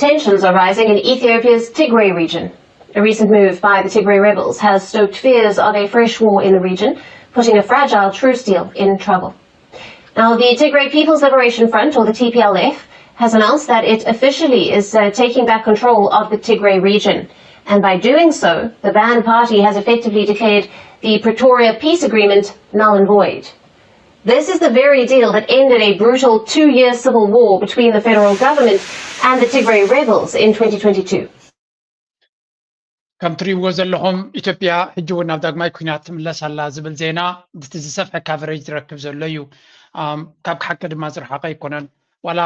Tensions are rising in Ethiopia's Tigray region. A recent move by the Tigray rebels has stoked fears of a fresh war in the region, putting a fragile truce deal in trouble. Now, the Tigray People's Liberation Front, or the T P L F, has announced that it officially is uh, taking back control of the Tigray region. And by doing so, the banned party has effectively declared the Pretoria Peace Agreement null and void. This is the very deal that ended a brutal two year civil war between the federal government and the Tigray rebels in twenty twenty-two. ከም ትሪእዎ ዘለኹም ኢትዮጵያ ሕጂ እውን ናብ ዳግማይ ኩናት ትምለስ ኣላ ዝብል ዜና እቲ ዝሰፍሐ ካቨሬጅ ዝረክብ ዘሎ እዩ። ካብ ሓቂ ድማ ዝረሓቐ ኣይኮነን። ዋላ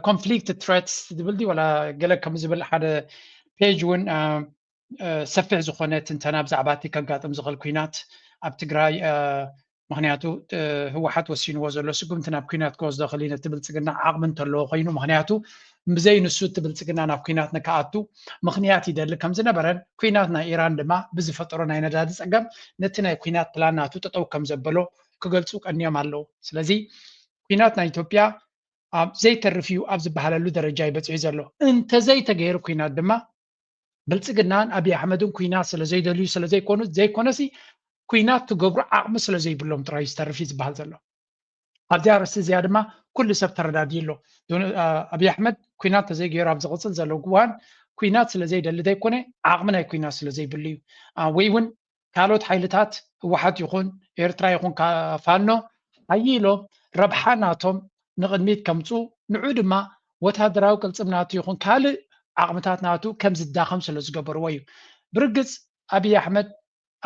ኮንፍሊክት ትረትስ ዝብል ድዩ ዋላ ገለ ከም ዝብል ሓደ ፔጅ እውን ሰፊሕ ዝኾነ ትንተና ብዛዕባ እቲ ከጋጥም ዝኽእል ኩናት ኣብ ትግራይ ምክንያቱ ህወሓት ወሲንዎ ዘሎ ስጉምቲ ናብ ኩናት ክወስዶ ክእል ነቲ ብልፅግና ዓቕሚ እንተለዎ ኮይኑ ምክንያቱ ብዘይ ንሱ እቲ ብልፅግና ናብ ኩናት ንክኣቱ ምክንያት ይደሊ ከም ዝነበረን ኩናት ናይ ኢራን ድማ ብዝፈጠሮ ናይ ነዳዲ ፀገም ነቲ ናይ ኩናት ፕላን ናቱ ጠጠው ከም ዘበሎ ክገልፁ ቀንዮም ኣለዉ። ስለዚ ኩናት ናይ ኢትዮጵያ ኣብ ዘይተርፍ እዩ ኣብ ዝበሃለሉ ደረጃ እዩ በፂሑ ዘሎ። እንተዘይተገይሩ ኩናት ድማ ብልፅግናን ኣብይ ኣሕመድን ኩናት ስለ ዘይደልዩ ስለ ዘይኮኑ ዘይኮነሲ ኩናት ክገብሩ ዓቕሚ ስለ ዘይብሎም ጥራይ ዝተርፍ እዩ ዝበሃል ዘሎ። ኣብዚኣ ርእሲ እዚኣ ድማ ኩሉ ሰብ ተረዳድዩ ኣሎ። ኣብይ ኣሕመድ ኩናት ተዘይገይሩ ኣብ ዝቕፅል ዘሎ ግዋን ኩናት ስለ ዘይደሊ ዘይኮነ ዓቕሚ ናይ ኩናት ስለ ዘይብሉ እዩ። ወይ እውን ካልኦት ሓይልታት ህወሓት ይኹን ኤርትራ ይኹን ፋኖ ሓይሎም ረብሓ ናቶም ንቕድሚት ከምፁ ንዑ ድማ ወታደራዊ ቅልፅም ናቱ ይኹን ካልእ ዓቕምታት ናቱ ከም ዝዳኸም ስለ ዝገበርዎ እዩ። ብርግፅ ኣብይ ኣሕመድ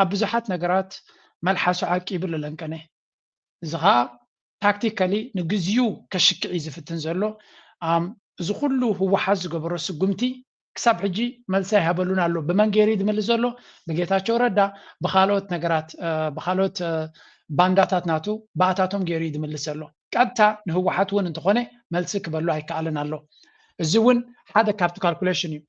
ኣብ ብዙሓት ነገራት መልሓሱ ዓቂቡ ለለንቀነ እዚ ከዓ ታክቲካሊ ንግዚኡ ከሽክዕ እዩ ዝፍትን ዘሎ። እዚ ኩሉ ህወሓት ዝገበሮ ስጉምቲ ክሳብ ሕጂ መልሲ ኣይሃበሉን ኣሎ። ብመን ገይሩ ዝምልስ ዘሎ? ብጌታቸው ረዳ፣ ብካልኦት ነገራት ብካልኦት ባንዳታት ናቱ ብኣታቶም ገይሩ እዩ ዝምልስ ዘሎ። ቀጥታ ንህወሓት እውን እንተኾነ መልሲ ክበሉ ኣይከኣልን ኣሎ። እዚ እውን ሓደ ካብቲ ካልኩሌሽን እዩ።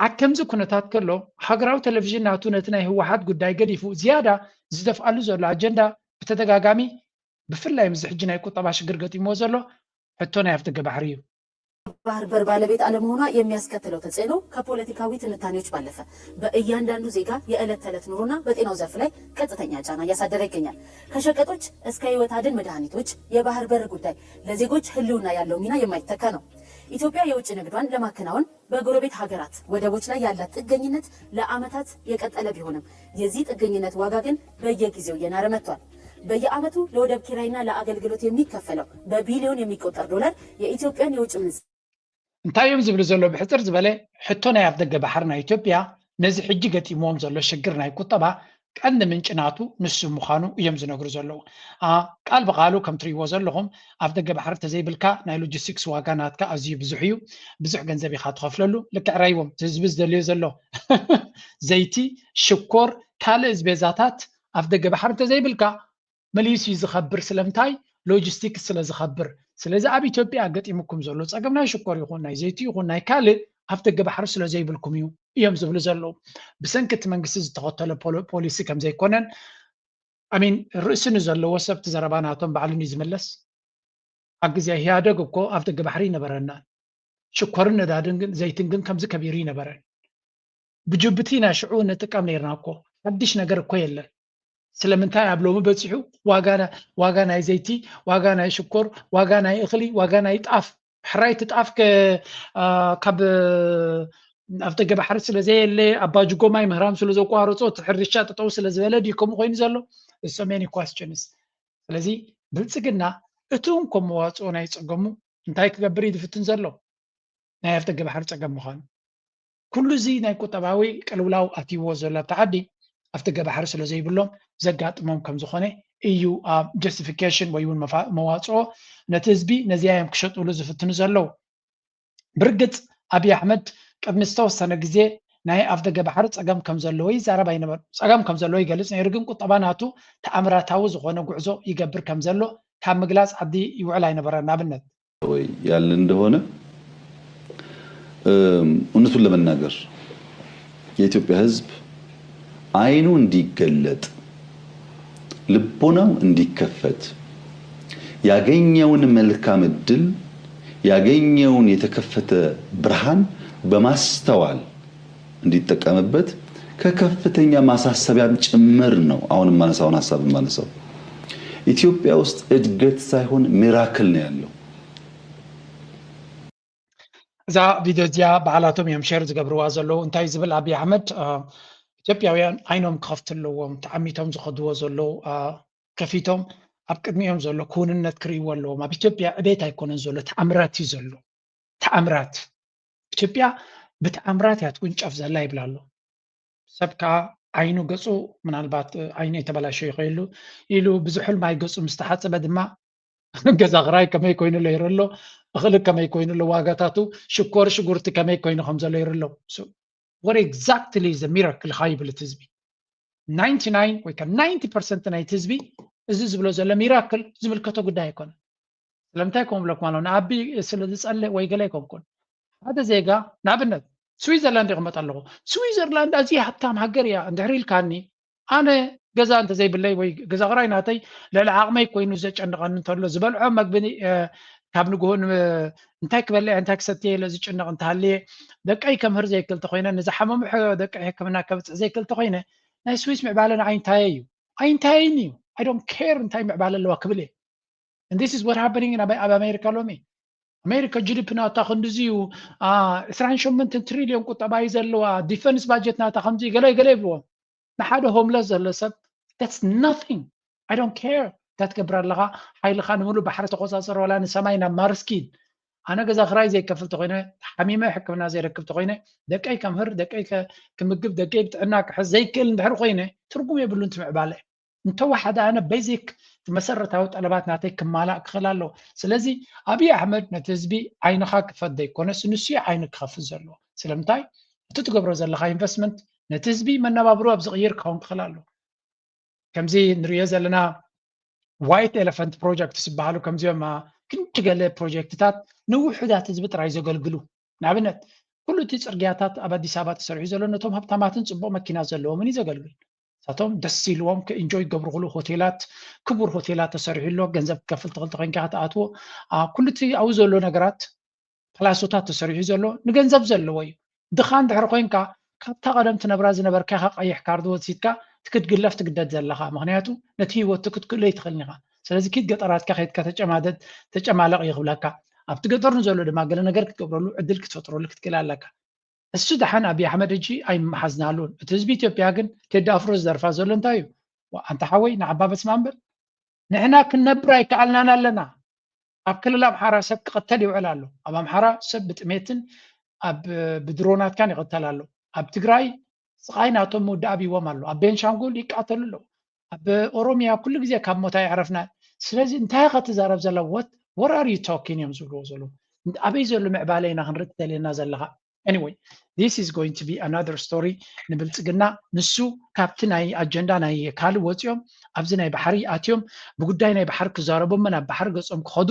ኣብ ከምዚ ኩነታት ከሎ ሃገራዊ ቴሌቪዥን ናቱ ነቲ ናይ ህወሓት ጉዳይ ገዲፉ ዝያዳ ዝደፍኣሉ ዘሎ ኣጀንዳ ብተደጋጋሚ ብፍላይ ምስዚ ሕጂ ናይ ቁጠባ ሽግር ገጢምዎ ዘሎ ሕቶ ናይ ኣፍደገ ባሕሪ እዩ። ባህር በር ባለቤት አለመሆኗ የሚያስከትለው ተጽዕኖ ከፖለቲካዊ ትንታኔዎች ባለፈ በእያንዳንዱ ዜጋ የዕለት ተዕለት ኑሮና በጤናው ዘርፍ ላይ ቀጥተኛ ጫና እያሳደረ ይገኛል። ከሸቀጦች እስከ ህይወት አድን መድኃኒቶች የባህር በር ጉዳይ ለዜጎች ህልውና ያለው ሚና የማይተካ ነው። ኢትዮጵያ የውጭ ንግዷን ለማከናወን በጎረቤት ሀገራት ወደቦች ላይ ያላት ጥገኝነት ለዓመታት የቀጠለ ቢሆንም የዚህ ጥገኝነት ዋጋ ግን በየጊዜው እየናረ መጥቷል። በየዓመቱ ለወደብ ኪራይና ለአገልግሎት የሚከፈለው በቢሊዮን የሚቆጠር ዶላር የኢትዮጵያን የውጭ ምንዛሪ እንታይ እዮም ዝብሉ ዘለዉ? ብሕፅር ዝበለ ሕቶ ናይ ኣፍደገ ባሕሪ ናይ ኢትዮጵያ ነዚ ሕጂ ገጢምዎም ዘሎ ሽግር ናይ ቁጠባ ቀንዲ ምንጪ ናቱ ንሱ ምዃኑ እዮም ዝነግሩ ዘለዉ። ቃል ብቃሉ ከም ትሪእዎ ዘለኹም ኣፍደገ ባሕሪ ተዘይብልካ ናይ ሎጂስቲክስ ዋጋ ናትካ ኣዝዩ ብዙሕ እዩ። ብዙሕ ገንዘብ ኢኻ ትኸፍለሉ። ልክዕ ራይዎም ህዝቢ ዝደልዮ ዘሎ ዘይቲ፣ ሽኮር፣ ካልእ ዝቤዛታት ኣፍደገ ባሕሪ እንተዘይብልካ መሊሱ እዩ ዝኸብር። ስለምንታይ? ሎጂስቲክስ ስለ ዝኸብር። ስለዚ ኣብ ኢትዮጵያ ገጢሙኩም ዘሎ ፀገም ናይ ሽኮር ይኹን ናይ ዘይቲ ይኹን ናይ ካልእ ኣፍደገ ባሕሪ ስለ ዘይብልኩም እዩ እዮም ዝብሉ ዘለዉ። ብሰንኪ እቲ መንግስቲ ዝተኸተሎ ፖሊሲ ከም ዘይኮነን ኣሚን ርእሲ ንዘለዎ ሰብ እቲ ዘረባ ናቶም ባዕሉ እዩ ዝምለስ። ኣብ ግዜ ኢህኣደግ እኮ ኣፍደገ ባሕሪ ይነበረና ሽኮርን ነዳድን ግን ዘይትን ግን ከምዚ ከቢሩ ይነበረን። ብጅቡቲ ናይ ሽዑ ንጥቀም ነይርና እኮ ሓድሽ ነገር እኮ የለን። ስለምንታይ ኣብ ሎሚ በፂሑ ዋጋ ናይ ዘይቲ፣ ዋጋ ናይ ሽኮር፣ ዋጋ ናይ እኽሊ፣ ዋጋ ናይ ጣፍ ሕራይ እቲ ጣፍ ካብ ኣፍደገ ባሕሪ ስለ ዘየለ ኣባጅጎ ማይ ምህራም ስለ ዘቋረፆ እቲ ሕርሻ ጠጠው ስለ ዝበለ ድዩ ከምኡ ኮይኑ ዘሎ? So many questions። ስለዚ ብልፅግና እቲ እንኮ መዋፅኦ ናይ ፀገሙ እንታይ ክገብር እዩ ዝፍትን ዘሎ? ናይ ኣፍደገ ባሕሪ ፀገም ምዃኑ ኩሉ እዚ ናይ ቁጠባዊ ቅልውላው ኣትይዎ ዘሎ ኣብቲ ዓዲ ኣፍደገ ባሕሪ ስለ ዘይብሎም ዘጋጥሞም ከም ዝኾነ እዩ ኣብ ጀስቲፊኬሽን ወይ እውን መዋፅኦ ነቲ ህዝቢ ነዚኣ እዮም ክሸጥሉ ዝፍትኑ ዘለዉ። ብርግፅ ኣብይ ኣሕመድ ቅድሚ ዝተወሰነ ግዜ ናይ ኣፍደገ ባሕሪ ፀገም ከም ዘለዎ ይዛረብ ኣይነበሩ። ፀገም ከም ዘለዎ ይገልፅ ነይሩ፣ ግን ቁጠባ ናቱ ተኣምራታዊ ዝኾነ ጉዕዞ ይገብር ከም ዘሎ ካብ ምግላፅ ዓዲ ይውዕል ኣይነበረን። ንኣብነት ወይ ያልን እንደሆነ እውነቱን ለመናገር የኢትዮጵያ ሕዝብ አይኑ እንዲገለጥ ልቦናው እንዲከፈት ያገኘውን መልካም እድል ያገኘውን የተከፈተ ብርሃን በማስተዋል እንዲጠቀምበት ከከፍተኛ ማሳሰቢያም ጭምር ነው። አሁን የማነሳውን ሀሳብ የማነሳው ኢትዮጵያ ውስጥ እድገት ሳይሆን ሚራክል ነው ያለው። እዛ ቪድዮ እዚኣ ባዕላቶም እዮም ሸር ዝገብርዋ ዘለዉ። እንታይ ዝብል ኣቢይ ኣሕመድ፣ ኢትዮጵያውያን ዓይኖም ክኸፍቱ ኣለዎም። ተዓሚቶም ዝኸድዎ ዘለዉ ከፊቶም ኣብ ቅድሚኦም ዘሎ ክውንነት ክርእይዎ ኣለዎም። ኣብ ኢትዮጵያ ዕቤት ኣይኮነን ዘሎ፣ ተኣምራት እዩ ዘሎ። ተኣምራት። ኢትዮጵያ ብተኣምራት እያ ትውንጨፍ ዘላ ይብል ኣሎ። ሰብ ከዓ ዓይኑ ገፁ፣ ምናልባት ዓይኑ የተበላሸ ይኽእሉ ኢሉ ብዙ ሕልማይ ገፁ ምስ ተሓፀበ ድማ ገዛ ክራይ ከመይ ኮይኑ ኣሎ ይርኢ ኣሎ፣ እኽሊ ከመይ ኮይኑ ኣሎ ዋጋታቱ፣ ሽኮር ሽጉርቲ ከመይ ኮይኑ ከም ዘሎ ይርኢ ኣሎ። What exactly is the miracle? ካ ይብል እቲ ህዝቢ ናይንቲ ናይን ወይ ከዓ ናይንቲ ፐርሰንት ናይቲ ህዝቢ እዚ ዝብሎ ዘሎ ሚራክል ዝምልከቶ ጉዳይ ኣይኮነ። ስለምንታይ ከም ብለኩም ኣሎ ንኣቢ ስለ ዝፀልእ ወይ ገለ ኣይኮንኩን። ሓደ ዜጋ ንኣብነት ስዊዘርላንድ ይቕመጥ ኣለኹ። ስዊዘርላንድ ኣዝያ ሃብታም ሃገር እያ እንድሕር ኢልካኒ ኣነ ገዛ እንተዘይብለይ ወይ ገዛ ክራይ ናተይ ልዕሊ ዓቕመይ ኮይኑ ዘጨንቐኒ እንተሎ ዝበልዖ መግቢ ካብ ንግሆ እንታይ ክበልዕ እንታይ ክሰትየ ኢለ ዝጭነቕ እንተሃልየ ደቀይ ከምህር ዘይክል ተኮይነ ንዝሓመሙ ደቀይ ሕክምና ከብፅሕ ዘይክል ተኮይነ ናይ ስዊስ ምዕባለ ንዓይ እንታይ እዩ ኣይንታይን እዩ I don't care እንታይ ምዕባለ ኣለዋ ክብል እየ And this is what happening in ኣብ ኣሜሪካ ሎሚ ኣሜሪካ ጂ ዲ ፒ ናታ ክንድዚ እዩ ዕስራን ሸሞንተን ትሪልዮን ቁጠባ እዩ ዘለዋ defense budget ናታ ከምዚ ገለ ገለ ይብልዎም ንሓደ homeless ዘሎ ሰብ that's nothing I don't care እንታይ ትገብር ኣለኻ ሓይልኻ ንምሉ ባሕሪ ተቆፃፀር ዋላ ንሰማይ ናብ ማርስ ኪድ ኣነ ገዛ ክራይ ዘይከፍል ተኮይነ ሓሚመ ሕክምና ዘይረክብ ተኮይነ ደቀይ ከምህር ደቀይ ክምግብ ደቀይ ብጥዕና ክሕዝ ዘይክእል እንድሕር ኮይነ ትርጉም የብሉን እቲ ምዕባለ እንተወሓደ ኣነ basic መሰረታዊ ጠለባት ናተይ ክማላእ ክኽእል ኣለዎ ስለዚ ኣብይ ኣሕመድ ነቲ ህዝቢ ዓይንኻ ክፈት ዘይኮነስ ንሱ ዓይኑ ክኸፍት ዘለዎ ስለምንታይ እቲ ትገብሮ ዘለኻ investment ነቲ ህዝቢ መነባብሮ ኣብ ዝቕይር ክኸውን ክኽእል ኣለዎ ከምዚ ንሪኦ ዘለና white elephant project ዝበሃሉ ከምዚኦም ክንዲ ገለ ፕሮጀክትታት ንውሑዳት ህዝቢ ጥራይ ዘገልግሉ ንኣብነት ኩሉ እቲ ፅርግያታት ኣብ ኣዲስ ኣበባ ተሰሪሑ ዘሎ ነቶም ሃብታማትን ፅቡቕ መኪና ዘለዎምን እዩ ዘገልግል ንሳቶም ደስ ኢልዎም ክእንጆይ ገብርኩሉ ሆቴላት ክቡር ሆቴላት ተሰሪሑ ኣሎ ገንዘብ ክትከፍል ትኽእል ተኮይንካ ክትኣትዎ ኩሉ እቲ ኣብኡ ዘሎ ነገራት ፓላሶታት ተሰሪሑ ዘሎ ንገንዘብ ዘለዎ እዩ ድኻ እንድሕር ኮይንካ ካብታ ቀደም ትነብራ ዝነበርካ ኢኻ ቀይሕ ካርድ ወሲድካ ትክትግለፍ ትግደድ ዘለኻ ምክንያቱ ነቲ ህይወት ክትክእሎ ይትኽእልን ኢኻ ስለዚ ኪድ ገጠራትካ ከይድካ ተጨማደድ ተጨማለቕ እዩ ክብለካ ኣብቲ ገጠር ንዘሎ ድማ ገለ ነገር ክትገብረሉ ዕድል ክትፈጥረሉ ክትክእል ኣለካ እሱ ደሓን ኣብይ ኣሕመድ ሕጂ ኣይመሓዝናሉን እቲ ህዝቢ ኢትዮጵያ ግን ቴዲ ኣፍሮ ዝደርፋ ዘሎ እንታይ እዩ ኣንታ ሓወይ ንዓባ በስማ እምበር ንሕና ክንነብር ኣይከኣልናን ኣለና ኣብ ክልል ኣምሓራ ሰብ ክቐተል ይውዕል ኣሎ ኣብ ኣምሓራ ሰብ ብጥሜትን ኣብ ብድሮናትካን ይቐተል ኣሎ ኣብ ትግራይ ስቓይ ናቶም ምውዳእ ኣብይዎም ኣሎ ኣብ ቤንሻንጉል ይቃተሉ ኣለዉ ኣብ ኦሮሚያ ኩሉ ግዜ ካብ ሞት ኣይዕረፍና ስለዚ እንታይ ኢኻ ትዛረብ ዘላ what what are you talking እዮም ዝብልዎ ዘለዉ ኣበይ ዘሎ ምዕባለ ኢና ክንርኢ ትደልየና ዘለኻ anyway this is going to be another story ንብልፅግና ንሱ ካብቲ ናይ ኣጀንዳ ናይ ካልእ ወፂኦም ኣብዚ ናይ ባሕሪ ኣትዮም ብጉዳይ ናይ ባሕሪ ክዛረቦ እሞ ናብ ባሕሪ ገፆም ክኸዱ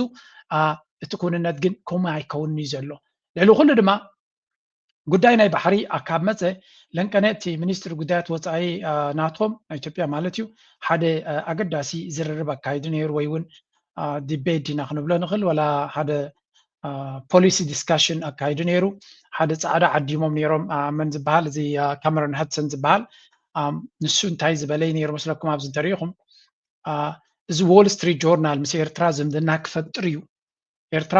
እቲ ክውንነት ግን ከምኡ ኣይከውንን እዩ ዘሎ ልዕሊ ኩሉ ድማ ጉዳይ ናይ ባሕሪ ካብ መፀ ለንቀነ እቲ ሚኒስትሪ ጉዳያት ወፃኢ ናቶም ናይ ኢትዮጵያ ማለት እዩ ሓደ ኣገዳሲ ዝርርብ ኣካይዱ ነይሩ ወይ እውን debate ዲና ክንብሎ ንኽእል ወላ ሓደ policy discussion ኣካይዱ ነይሩ ሓደ ፃዕዳ ዓዲሞም ነይሮም መን ዝበሃል እዚ Cameron Hudson ዝበሃል ንሱ እንታይ ዝበለ ነይሩ መስለኩም ኣብዚ እንተሪኢኹም እዚ Wall Street Journal ምስ ኤርትራ ዝምድና ክፈጥር እዩ ኤርትራ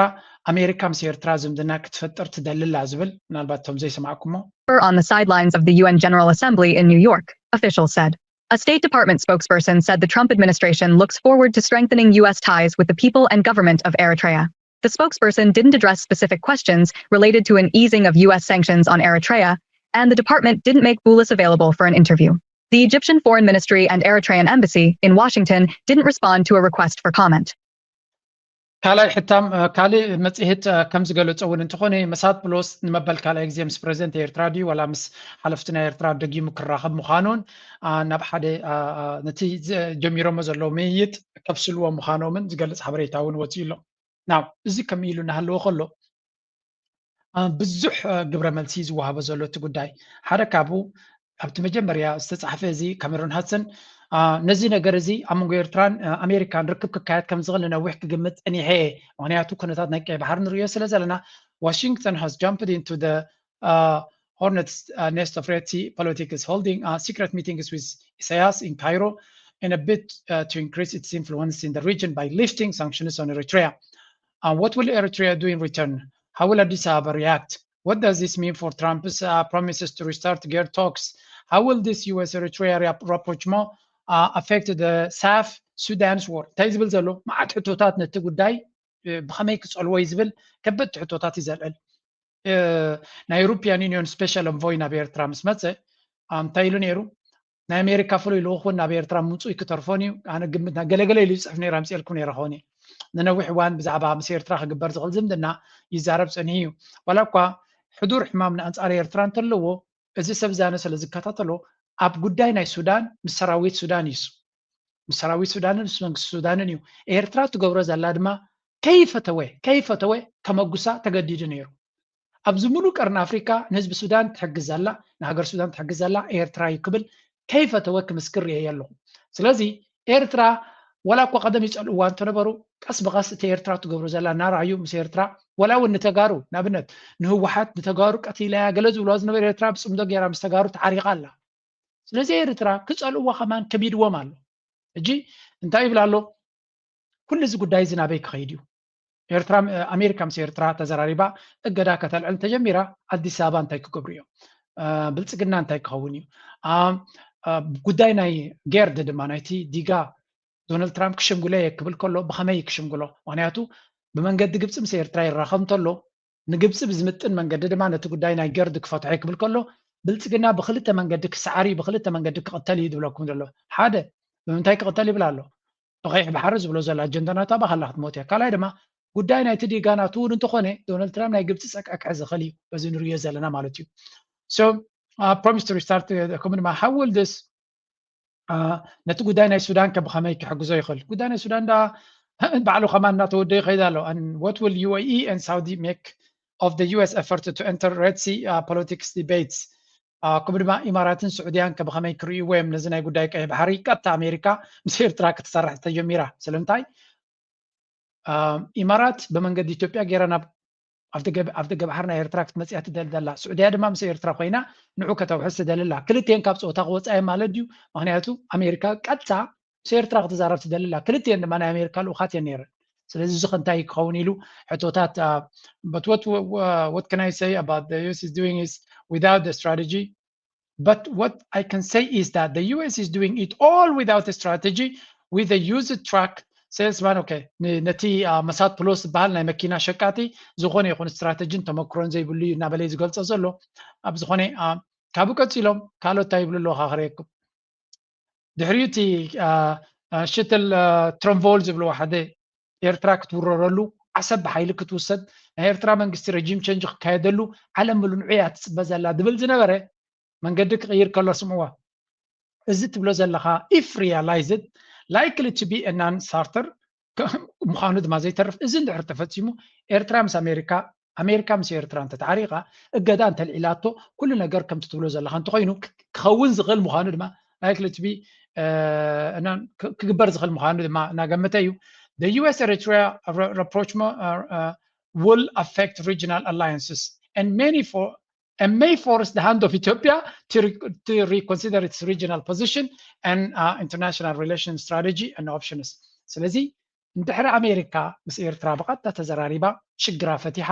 ኣሜሪካ ምስ ኤርትራ ዝምድና ክትፈጥር ትደሊ ኣላ ዝብል ምናልባት እቶም ዘይሰማዕኩሞ On the sidelines of the U N General Assembly in New York, officials said. A State Department spokesperson said the Trump administration looks forward to strengthening U S ties with the people and government of Eritrea. The spokesperson didn't address specific questions related to an easing of U S sanctions on Eritrea, and the department didn't make Boulos available for an interview. The Egyptian Foreign Ministry and Eritrean Embassy in Washington didn't respond to a request for comment. ካልኣይ ሕታም ካልእ መፅሄት ከም ዝገለፆ እውን እንተኾነ መሳት ብሎስ ንመበል ካልኣይ ግዜ ምስ ፕሬዚደንት ኤርትራ ድዩ ዋላ ምስ ሓለፍቲ ናይ ኤርትራ ደጊሙ ክራኸብ ምዃኑን ናብ ሓደ ነቲ ጀሚሮሞ ዘለዉ ምይይጥ ከብስልዎ ምዃኖምን ዝገልፅ ሓበሬታ እውን ወፂኡ ኣሎ ናው እዚ ከም ኢሉ እናሃለዎ ከሎ ብዙሕ ግብረ መልሲ ዝወሃቦ ዘሎ እቲ ጉዳይ ሓደ ካብኡ ኣብቲ መጀመርያ ዝተፃሕፈ እዚ ካሜሮን ሃድሰን ነዚ ነገር እዚ ኣብ መንጎ ኤርትራን ኣሜሪካን ርክብ ክካየድ ከም ዝኽእል ንነዊሕ ክግምት ጸኒሐ እየ። ምኽንያቱ ኩነታት ናይ ቀይ ባሕሪ ንርእዮ ስለ ዘለና። Washington has jumped into the uh, hornet's uh, nest of Red Sea politics, holding uh, secret meetings with Isaias in Cairo in a bid uh, to increase its influence in the region by lifting sanctions on Eritrea. Uh, what will Eritrea do in return? How will Addis Ababa react? What does this mean for Trump's uh, promises to restart gear talks? How will this U S Eritrea rapprochement uh, affect the South Sudan's war? እንታይ ዝብል ዘሎ መዓት ሕቶታት ነቲ ጉዳይ ብኸመይ ክጸልዎ እዩ ዝብል ከበድቲ ሕቶታት እዩ ዘልዕል። ናይ European Union special envoy ናብ ኤርትራ ምስ መጸ እንታይ ኢሉ ነይሩ? ናይ ኣሜሪካ ፍሉይ ልኡኽ እውን ናብ ኤርትራ ምምፅኡ ክተርፎን እዩ። ኣነ ግምትና ገለገለ ኢሉ ይፅሕፍ ነይሩ፣ ኣምፅኤልኩም ነይረ ክኸውን እየ። ንነዊሕ እዋን ብዛዕባ ምስ ኤርትራ ክግበር ዝኽእል ዝምድና ይዛረብ ፀኒሑ እዩ። ዋላ እኳ ሕዱር ሕማም ንኣንፃር ኤርትራ እንተለዎ፣ እዚ ሰብ ዛነ ስለ ዝከታተሎ ኣብ ጉዳይ ናይ ሱዳን ምስ ሰራዊት ሱዳን እዩ። ምስ ሰራዊት ሱዳንን ምስ መንግስቲ ሱዳንን እዩ። ኤርትራ ትገብሮ ዘላ ድማ ከይፈተወ ከይፈተወ ከመጉሳ ተገዲዱ ነይሩ። ኣብዚ ሙሉእ ቀርኒ ኣፍሪካ ንህዝቢ ሱዳን ትሕግዝ ዘላ፣ ንሃገር ሱዳን ትሕግዝ ዘላ ኤርትራ እዩ ክብል ከይፈተወ ክምስክር ርእየ ኣለኹ። ስለዚ ኤርትራ ዋላ እኳ ቀደም ይጸልእዋ እንተነበሩ፣ ቀስ ብቐስ እቲ ኤርትራ ትገብሮ ዘላ እናረኣዩ ምስ ኤርትራ፣ ዋላ እውን ንተጋሩ፣ ንኣብነት ንህወሓት ንተጋሩ ቀቲላያ ገለ ዝብልዋ ዝነበሩ ኤርትራ ብጽምዶ ገይራ ምስ ተጋሩ ተዓሪቓ ኣላ። ስለዚ ኤርትራ ክጸልእዋ ከማን ከቢድዎም ኣሎ። ሕጂ እንታይ ይብል ኣሎ? ኩሉ እዚ ጉዳይ እዚ ናበይ ክኸይድ እዩ? ኤርትራ ኣሜሪካ ምስ ኤርትራ ተዘራሪባ እገዳ ከተልዕል እንተጀሚራ ኣዲስ ኣበባ እንታይ ክገብሩ እዮም? ብልጽግና እንታይ ክኸውን እዩ? ጉዳይ ናይ ጌርድ ድማ ናይቲ ዲጋ ዶናልድ ትራምፕ ክሽምግሎ እየ ክብል ከሎ ብኸመይ ክሽምግሎ? ምክንያቱ ብመንገዲ ግብፂ ምስ ኤርትራ ይራኸብ እንተሎ ንግብፂ ብዝምጥን መንገዲ ድማ ነቲ ጉዳይ ናይ ጌርድ ክፈትሖ እየ ክብል ከሎ ብልፅግና ብክልተ መንገዲ ክሰዓር እዩ፣ ብክልተ መንገዲ ክቕተል እዩ ዝብለኩም ዘሎ። ሓደ ብምንታይ ክቕተል ይብል ኣሎ? ብቀይሕ ባሕሪ ዝብሎ ዘሎ ኣጀንዳ ናቱ ኣባኻላ ክትሞት እያ። ካልኣይ ድማ ጉዳይ ናይቲ ዲጋ ናቱ እውን እንተኾነ ዶናልድ ትራምፕ ናይ ግብፂ ፀግዒ ክሕዝ ይኽእል እዩ፣ በዚ ንርእዮ ዘለና ማለት እዩ። So promise to restart ከምኡ ድማ how will this ነቲ ጉዳይ ናይ ሱዳን ከ ብኸመይ ክሕግዞ ይኽእል? ጉዳይ ናይ ሱዳን ዳ ባዕሉ ከማን እናተወደ ይኸይድ ኣሎ። And what will U A E and Saudi make of the U S effort to enter Red Sea uh, politics debates? ከምኡ ድማ ኢማራትን ስዑድያን ከ ብኸመይ ክርእይዎ እዮም ነዚ ናይ ጉዳይ ቀይሕ ባሕሪ? ቀጥታ ኣሜሪካ ምስ ኤርትራ ክትሰርሕ ተጀሚራ። ስለምንታይ? ኢማራት ብመንገዲ ኢትዮጵያ ገይራ ናብ ኣብ ደገ ባሕሪ ናይ ኤርትራ ክትመፅእ እያ ትደሊ ዘላ። ስዑድያ ድማ ምስ ኤርትራ ኮይና ንዑ ከተውሕስ ትደሊ ኣላ። ክልቲኤን ካብ ፀወታ ክወፃ እየን ማለት ድዩ? ምክንያቱ ኣሜሪካ ቀጥታ ምስ ኤርትራ ክትዛረብ ትደሊ ኣላ። ክልቲኤን ድማ ናይ ኣሜሪካ ልኡኻት እየን ነይረን። ስለዚ እዚ ከ እንታይ ክኸውን ኢሉ ሕቶታት but what what can I say about the U S is doing is without the strategy. But what I can say is that the U S is doing it all without a strategy with a used truck salesman. Okay, ነቲ መሳት ፕሎስ ዝበሃል ናይ መኪና ሸቃጢ ዝኾነ ይኹን ስትራተጂን ተመክሮን ዘይብሉ እዩ እናበለ ዝገልጾ ዘሎ። ኣብ ዝኾነ ካብኡ ቀፂሎም ካልኦት እንታይ ይብሉ ኣለዉ ካክረየኩም። ድሕሪኡ እቲ ሽትል ትረንቮል ዝብልዎ ሓደ ኤርትራ ክትውረረሉ ዓሰብ ብሓይሊ ክትውሰድ ናይ ኤርትራ መንግስቲ ረጂም ቸንጅ ክካየደሉ ዓለም ምሉ ንዑ እያ ትፅበ ዘላ ዝብል ዝነበረ መንገዲ ክቕይር ከሎ ስምዕዋ። እዚ ትብሎ ዘለኻ if realized likely to be a non starter ምዃኑ ድማ ዘይተርፍ። እዚ እንድሕር ተፈፂሙ ኤርትራ ምስ ኣሜሪካ ኣሜሪካ ምስ ኤርትራ እንተተዓሪቓ እገዳ እንተልዒላቶ ኩሉ ነገር ከምቲ ትብሎ ዘለኻ እንተኮይኑ ክኸውን ዝኽእል ምዃኑ ድማ likely to be ክግበር ዝኽእል ምዃኑ ድማ እናገመተ እዩ። The U S Eritrea rapprochement will affect regional alliances and many for and may force the hand of Ethiopia to, re to reconsider its regional position and uh, international relations strategy and options. ስለዚ እንድሕሪ ኣሜሪካ ምስ ኤርትራ ብቐጥታ ተዘራሪባ ሽግራ ፈቲሓ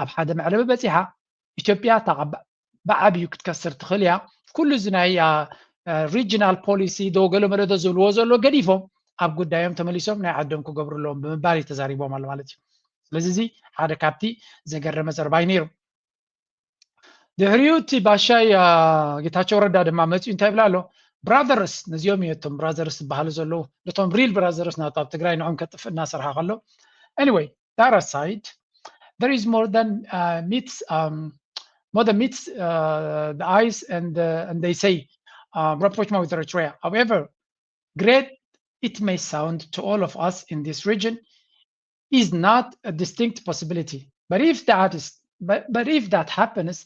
ኣብ ሓደ መዕለቢ በፂሓ ኢትዮጵያ ብዓብዩ ክትከስር ትኽእል እያ። ኩሉ እዚ ናይ regional policy ዶ ገለ መለዶ ዝብልዎ ዘሎ ገዲፎም ኣብ ጉዳዮም ተመሊሶም ናይ ዓዶም ክገብሩ ኣለዎም ብምባል እዩ ተዛሪቦም ኣሎ ማለት እዩ። ስለዚ እዚ ሓደ ካብቲ ዘገረመ ዘረባ እዩ ነይሩ። ድሕሪኡ እቲ ባሻይ ጌታቸው ረዳ ድማ መፂኡ እንታይ ይብላ ኣሎ? ብራዘርስ ነዚኦም እዩ እቶም ብራዘርስ ዝበሃሉ ዘለዉ ነቶም ሪል ብራዘርስ ናቱ ኣብ ትግራይ ንዖም ከጥፍእ እናሰርሓ ከሎ anyway that aside there is more than uh, meets um, more than meets uh, the eyes and uh, and they say uh, rapprochement with Eritrea. However great it may sound to all of us in this region is not a distinct possibility. But if that is but, but if that happens,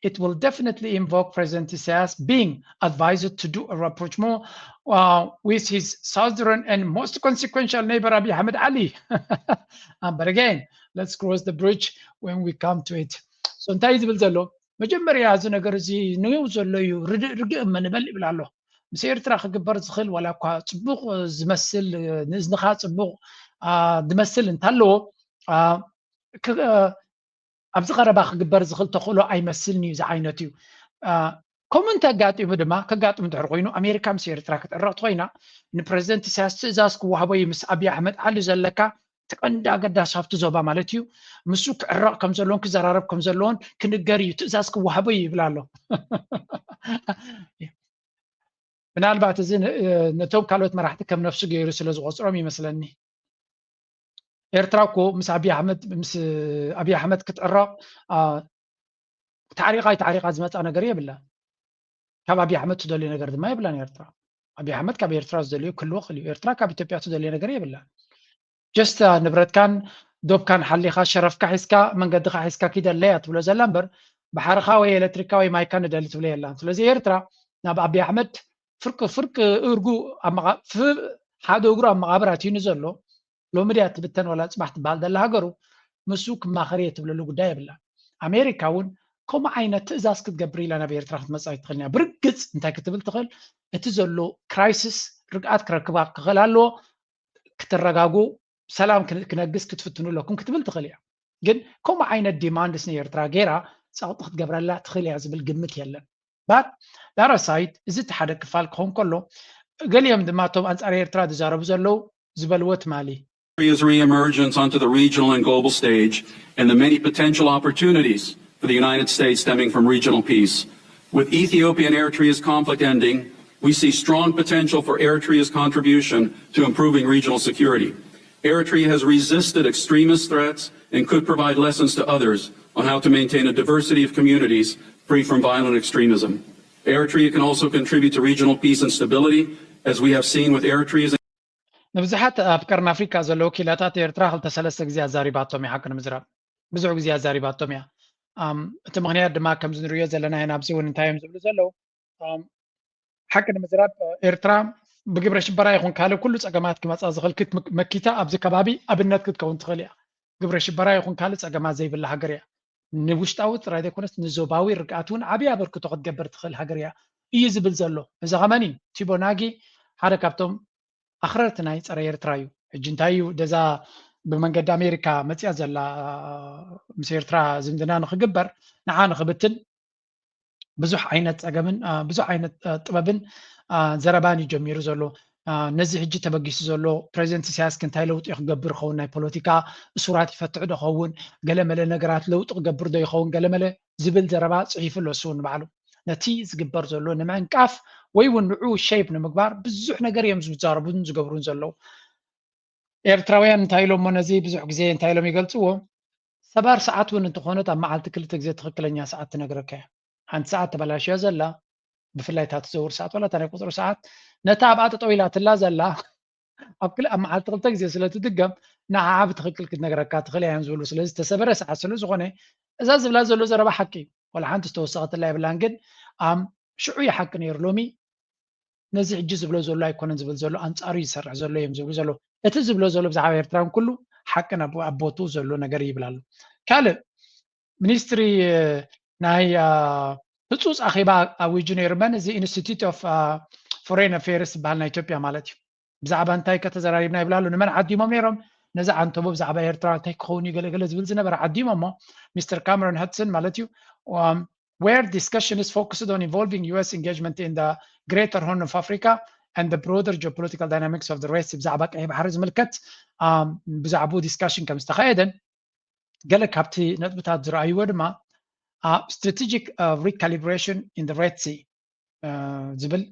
it will definitely invoke President Isaias being advised to do a rapprochement uh, with his southern and most consequential neighbor Abiy Ahmed Ali. Um, but again, let's cross the bridge when we come to it. So እንታይ ዝብል ዘሎ መጀመርያ እዚ ነገር እዚ ንው ዘሎ እዩ ርግእ እመ ንበል ይብል ኣሎ። ምስ ኤርትራ ክግበር ዝኽእል ዋላ እኳ ፅቡቕ ዝመስል ንእዝንኻ ፅቡቕ ዝመስል እንተለዎ ኣብዚ ቀረባ ክግበር ዝኽእል ተኽእሎ ኣይመስልን እዩ ዝዓይነት እዩ። ከምኡ እንተጋጢሙ ድማ ከጋጥም ድሕር ኮይኑ ኣሜሪካ ምስ ኤርትራ ክትዕረቕ ኮይና ንፕረዚደንት ኢሳያስ ትእዛዝ ክዋህቦ እዩ ምስ ኣብይ ኣሕመድ ዓሊ ዘለካ ትቀንዲ ኣገዳሲ ሃብቲ ዞባ ማለት እዩ። ምሱ ክዕረቕ ከም ዘለዎን ክዘራረብ ከም ዘለዎን ክንገር እዩ ትእዛዝ ክዋህቦ እዩ ይብል ኣሎ። ምናልባት እዚ ነቶም ካልኦት መራሕቲ ከም ነፍሱ ገይሩ ስለ ዝቆፅሮም ይመስለኒ። ኤርትራ እኮ ምስ ኣብይ ኣሕመድ ምስ ኣብይ ኣሕመድ ክትዕረቕ ታዕሪቓ ኣይታዕሪቓ ዝመፃ ነገር የብላን። ካብ ኣብይ ኣሕመድ ትደልዮ ነገር ድማ የብላን ኤርትራ። ኣብይ ኣሕመድ ካብ ኤርትራ ዝደልዮ ክህልዎ ክእል እዩ። ኤርትራ ካብ ኢትዮጵያ ትደልዮ ነገር የብላን። ጀስት ንብረትካን ዶብካን ሓሊኻ ሸረፍካ ሒዝካ መንገድኻ ሒዝካ ኪደለያ ትብሎ ዘላ እምበር ባሕርኻ ወይ ኤሌክትሪካ ወይ ማይካ ንደሊ ትብሎ የላን። ስለዚ ኤርትራ ናብ ኣብይ ኣሕመድ ፍርቂ ፍርቂ እርጉ ሓደ እግሩ ኣብ መቓብር ኣትዩኒ ዘሎ ሎሚ ድያ ትብተን ወላ ፅባሕ ትበሃል ዘላ ሃገሩ ምሱ ክማኸር እየ ትብለሉ ጉዳይ የብላን። ኣሜሪካ እውን ከምኡ ዓይነት ትእዛዝ ክትገብር ኢላ ናብ ኤርትራ ክትመፅእ ኣይትኽእልን እያ። ብርግፅ እንታይ ክትብል ትኽእል እቲ ዘሎ ክራይሲስ ርግኣት ክረክባ ክኽእል ኣለዎ። ክትረጋጉ ሰላም ክነግስ ክትፍትኑ ኣለኩም ክትብል ትኽእል እያ። ግን ከምኡ ዓይነት ዲማንድስ ንኤርትራ ገይራ ፀቕጢ ክትገብረላ ትኽእል እያ ዝብል ግምት የለን። ባት ዳራ ሳይድ እዚ እቲ ሓደ ክፋል ክኸውን ከሎ ገሊኦም ድማ እቶም ኣንፃር ኤርትራ ዝዛረቡ ዘለዉ ዝበልዎ ትማሊ Eritrea's re-emergence onto the regional and global stage and the many potential opportunities for the United States stemming from regional peace. With Ethiopia and Eritrea's conflict ending, we see strong potential for Eritrea's contribution to improving regional security. Eritrea has resisted extremist threats and could provide lessons to others on how to maintain a diversity of communities free from violent extremism. Eritrea can also contribute to regional peace and stability, as we have seen with Eritrea's ንብዙሓት ኣብ ቀርኒ ኣፍሪካ ዘለዉ ወኪላታት ኤርትራ ክልተ ሰለስተ ግዜ ኣዛሪባቶም እያ። ሓቂ ንምዝራብ ብዙሕ ግዜ ኣዛሪባቶም እያ። እቲ ምኽንያት ድማ ከምዚ ንሪኦ ዘለና ኢና። ኣብዚ እውን እንታይ እዮም ዝብሉ ዘለዉ? ሓቂ ንምዝራብ ኤርትራ ብግብረ ሽበራ ይኹን ካልእ ኩሉ ፀገማት ክመፃ ዝኽእል ክትመኪታ ኣብዚ ከባቢ ኣብነት ክትከውን ትኽእል እያ። ግብረ ሽበራ ይኹን ካልእ ፀገማት ዘይብላ ሃገር እያ። ንውሽጣዊ ጥራይ ዘይኮነስ ንዞባዊ ርግኣት እውን ዓብዪ ኣበርክቶ ክትገብር ትኽእል ሃገር እያ እዩ ዝብል ዘሎ። እዚ ከመኒ ቲቦ ናጊ ሓደ ካብቶም ኣኽረርቲ ናይ ፀረ ኤርትራ እዩ። ሕጂ እንታይ እዩ ደዛ ብመንገዲ ኣሜሪካ መፅያ ዘላ ምስ ኤርትራ ዝምድና ንክግበር ንዓ ንክብትን ብዙሕ ዓይነት ፀገምን ብዙሕ ዓይነት ጥበብን ዘረባን እዩ ጀሚሩ ዘሎ። ነዚ ሕጂ ተበጊሱ ዘሎ ፕሬዚደንት ኢሳያስ እንታይ ለውጢ ክገብር ይኸውን፣ ናይ ፖለቲካ እሱራት ይፈትሕ ዶ ይኸውን፣ ገለመለ ነገራት ለውጢ ክገብር ዶ ይኸውን፣ ገለመለ ዝብል ዘረባ ፅሒፉ ኣሎ እሱ ንባዕሉ። ነቲ ዝግበር ዘሎ ንምዕንቃፍ ወይ እውን ንዑ ሸይፕ ንምግባር ብዙሕ ነገር እዮም ዝዛረቡን ዝገብሩን ዘለዉ። ኤርትራውያን እንታይ ኢሎሞ ነዚ ብዙሕ ግዜ እንታይ ኢሎም ይገልፅዎ? ሰባር ሰዓት እውን እንተኾነት ኣብ መዓልቲ ክልተ ግዜ ትኽክለኛ ሰዓት ትነግረካ እያ። ሓንቲ ሰዓት ተበላሽያ ዘላ ብፍላይ እታ ትዘውር ሰዓት ዋላ እታ ናይ ቁፅሪ ሰዓት ነታ ኣብኣ ጠጠው ኢላትላ ዘላ ኣብ ክል ኣብ መዓልቲ ክልተ ግዜ ስለ ትድገም ንዓዓ ብትኽክል ክትነግረካ ትኽእል እያ እዮም ዝብሉ። ስለዚ ዝተሰበረ ሰዓት ስለ ዝኾነ እዛ ዝብላ ዘሎ ዘረባ ሓቂ እዩ። ዋላ ሓንቲ ዝተወሰኸትላ የብላን። ግን ኣም ሽዑ እዩ ሓቂ ነይሩ። ሎሚ ነዚ ሕጂ ዝብሎ ዘሎ ኣይኮነን ዝብል ዘሎ ኣንፃሩ እዩ ዝሰርሕ ዘሎ እዮም ዝብሉ ዘለዉ። እቲ ዝብሎ ዘሎ ብዛዕባ ኤርትራን ኩሉ ሓቅን ኣብ ቦትኡ ዘሎ ነገር ይብል ኣሎ። ካልእ ሚኒስትሪ ናይ ህፁፅ ኣኼባ ኣዊጁ ነይሩ። መን እዚ ኢንስቲትዩት ኦፍ ፎሬን ኣፌርስ ዝበሃል ናይ ኢትዮጵያ ማለት እዩ። ብዛዕባ እንታይ ከተዘራሪብና ይብል ኣሎ። ንመን ዓዲሞም ነይሮም? ነዚ ዓንተቦ ብዛዕባ ኤርትራ እንታይ ክኸውን እዩ ገለገለ ዝብል ዝነበረ ዓዲሞሞ ሚስተር ካመሮን ሃድሰን ማለት እዩ። Where discussion is focused on involving U S engagement in the greater Horn of Africa and the broader geopolitical dynamics of the Red Sea ብዛዕባ ቀይሕ ባሕሪ ዝምልከት ብዛዕባኡ ዲስካሽን ከም ዝተኻየደን ገለ ካብቲ ነጥብታት ዝረኣይዎ ድማ strategic recalibration in the Red Sea ዝብል